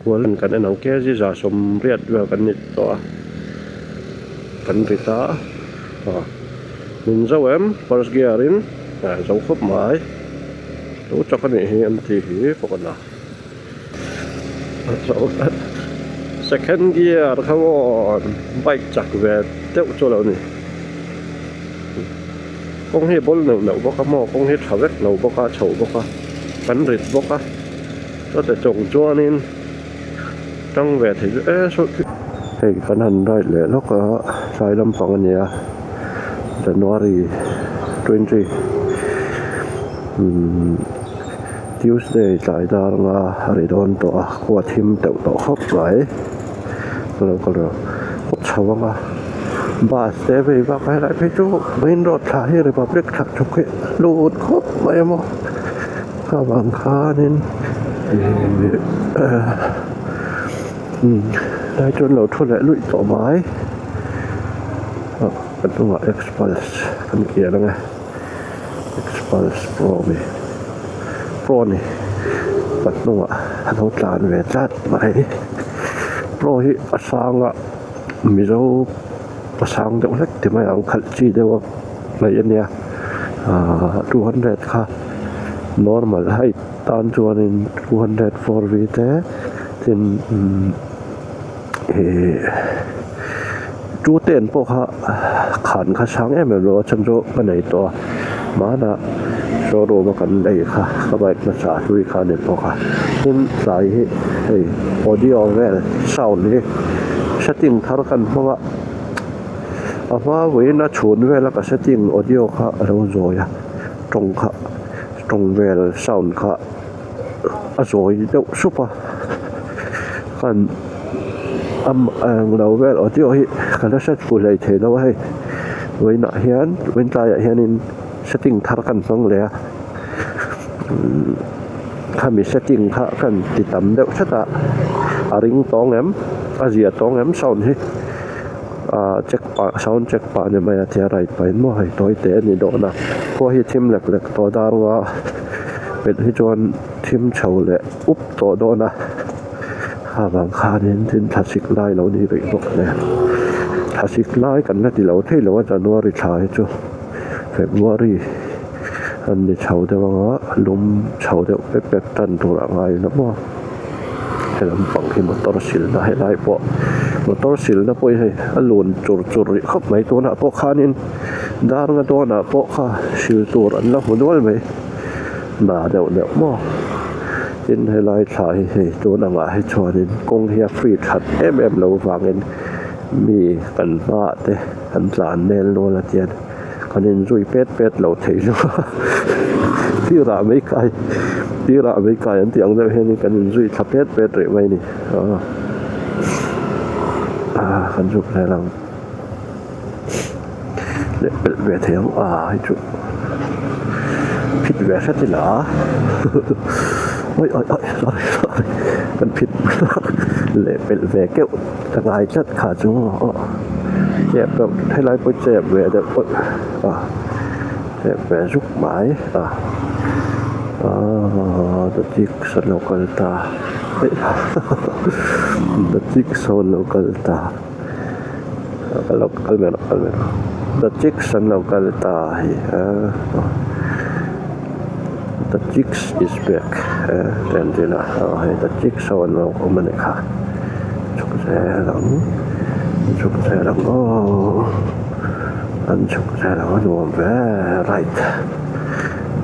Speaker 1: kual kan en ang kg 180 vel kan ni tawh a kan rit a aw min zo em first gear in zo khawp mai lo chak a nih hi an tih hi pawh ka na. Second gear kha maw bike chak ve deuh chu a lo ni kawng hi a bawl neuh neuh bawk a maw kawng hi a tha vek lo bawk a a chho bawk a kan rit bawk a chute chung chuanin tang ve thei chu e saw hei kan han ride leh lawk a tlai lampang a nia January 20 umm. Tuesday tlai dar anga a ri dawn tawh a khua thim deuh tawh khawp mai ka lo kal rawh chho anga bus te vei vak a helai phei chu main road thla hi republic thla chhuk hi lut khawp mai a maw kha vang khanin ihh lai chuan lo thu leh luih tawh mai a hnungah xpulse kan kian ang e. Xpulse pro mi pro ni ka hnungah a lo tlan ve tlat mai pro hi a sang a mizo a sang deuh hlek ti mai ang khalh chi deuh a hnaih a nia ahh 200 kha Normal height tan chuanin 204 V te tin umm ihh 210 pawh kha khan kha sang em em lo a chhan chu ka nei tawh a hmanah showroom a kan lei kha ka bike hmasa hlui kha a ni bawk a tin tlai hi hei audio vel sound hi setting thar kan hmang a a hma vawiin a chhun vel a ka setting audio kha a lo zawi a tawng kha tawng vel sound kha a zawi deuh sup a kan englo vel audio hi ka la hre fu hlei thei lo a hei vawiinah hian vawiin tlaiah hianin setting thar kan hmang leh a khami setting kha kan ti tam deuh hret a a ring tawng em a zia tawng em sound hi ah check pah sound check pah ni mai a tia ride pahin maw hei tawi te a ni dawn a khua hi thim lek lek tawh dar anga pelh hi chuan thim chho leh up tawh dawn a kha vang khanin tin thlasik lai lo ni rih bawk nen thlasik lai kan la ti lo thei lo a January thla hi chu February an ni chho deuh anga lum chho deuh pep pep tan tur a ngai lo maw he lampang hi motor silna helai pawh motor silna pawh hi hei a lun chur chur rih khawp mai tunah pawh khanin dar nga dawnah pawh kha sil tur an la hmu nual mai na deuh deuh maw tin helai thla hi hei tun angah hi chuanin kawng hi a free that em em lo vangin mi kan hmaah te an tlan nel nual a tian kan inzui pet pet lo thei lo a tirah mai kai tirah mai kai an tih ang deuh hianin kan inzui thla pet pet rih mai a ni ah kan zuk zel ang leh pelh ve thei ang a hei chu phit ve hret ila awi awi awi sorry sorry kan phit leh pelh ve keuh ka ngai tlat kha chu aw chep deuh helai pawh chep ve deuh pawh a chep ve zuk mai a aaa the chicks an lo kal ta the chicks ho an lo kal ta kal lo kal ve rawh kal ve rawh the chicks an lo kal ta hei the chicks is back te an ti la aw hei the chicks ho an lo awm a nih kha chhuk zel ang chhuk zel ang aw an chhuk zel ang a nuam ve ride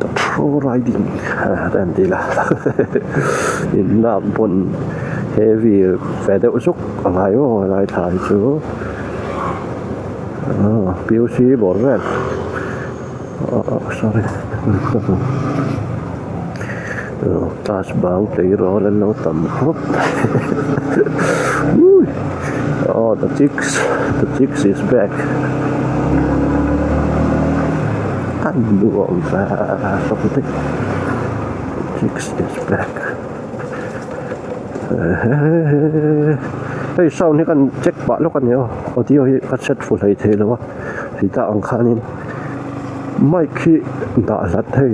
Speaker 1: the pro riding te an ti la in lak pawn heavy ve deuh zuk a ngai aw helai thla hi chu P U C bawr vel. Sorry class bang tleirawl an lo tam khawp ui oh the chicks the chicks is back an nuam ve the chicks is back hei sound hi kan check pah lawk a ni aw audio hi ka set fu hlei thei lo a. Heta ang khanin mic hi dah hlat hei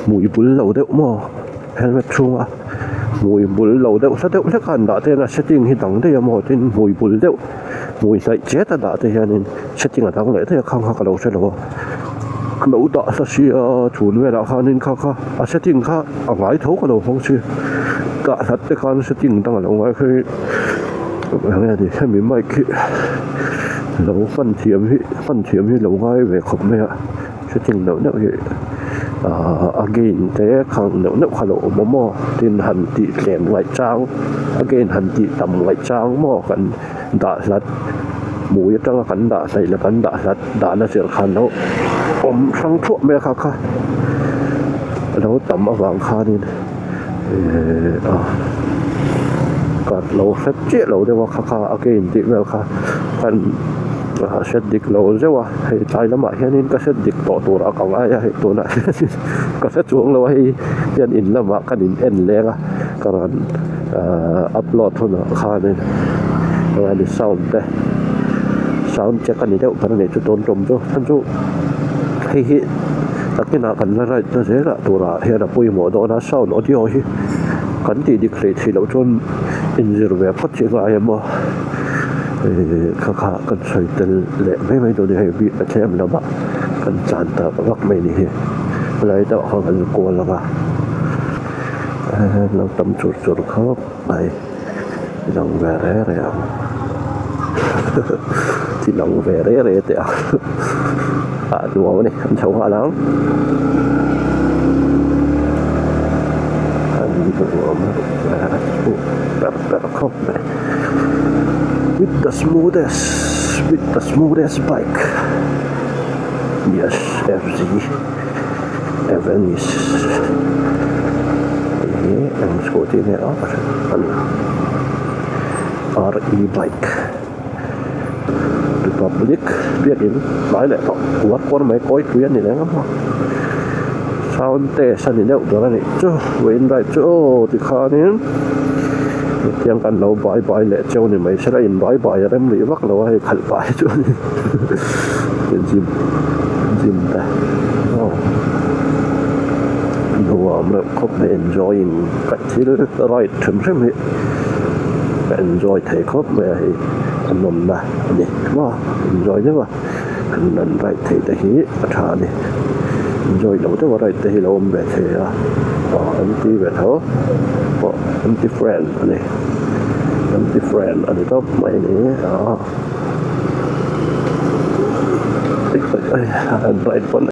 Speaker 1: hmui bul lo deuh maw helmet chhunga hmui bul lo deuh hla deuh hlek a an dah te hian a setting hi dang daih a maw tin hmui bul deuh hmui hnaih chet a dah te hianin setting a dang leh daih a khang kha ka lo hre lo a ka lo dah hla sia chhun velah khanin kha kha a setting kha a ngai tho ka lo hmang si dah hlat te khan setting dang a lo ngai kha hi eng nge ni hemi mic hi. Lo hman thiam hi hman thiam hi lo ngai ve khawp mai a hreting neuh neuh hi ahh a gain te khang neuh neuh kha lo awm a maw tin han tih tlem ngaih chang a gain han tih tam ngaih chang maw kan dah hlat hmui atanga kan dah hnaih leh kan dah hlat dahna zir khan lo awm hrang thuah mai a kha kha a lo tam avang khanin ehh a ka lo hre chiah lo deuh a kha kha a gain tih vel kha kan hre dik lo zeuh a hei tlai lamah hianin ka hre dik tawh tur a ka ngai a hei tunah hianin ka hre chuang lo a hei hian in lamah kan in en leng a ka rawn ahh upload hunah khanin eng sound te sound check a ni deuh ber a ni chu tun tum chu chhan chu hei hi takinah kan la ride na zel ah turah hian a pawimawh dawn a sound audio hi kan tih dik hlei theih loh chuan inzir ve phawt hi ngai em aw ihh kha kha kan sawi tel leh mai mai dawn a ni hei bik a tlem lamah kan tlan ta vak mai a ni hi. Helai deuh kha kan kual ang a lo tam chur chur khawp mai lang ve re re ang ti lang ve re re teh ang ah nuam a ni an chho nghal ang an nuam ber ber khawp mai with the smoothest with the smoothest bike. Yes FZ Avenis hei hi eng scooty nge a ka hre a ni RE bike Republic biakin tlai leh tawh kuar kuar mai kawi pui a ni reng a maw sound test a ni deuh ber a nih chu vawiin ride chu aw tikhanin hetiang kan lo bye bye leh cheu ni mai sela in bye bye a rem rih vak lo a hei khalh pah hi chuan. Gym gym te aw nuam reuh khawp mai enjoying ka thil ride hrim hrim hi ka enjoy thei khawp mai a hei a nawmna a ni maw enjoy deuh a an ride theih te hi a tha a ni enjoy lo deuh a ride te hi lo awm ve thei a aw an ti ve tho pawh an ti friend a ni an ti friend a ni tawp mai a ni aw.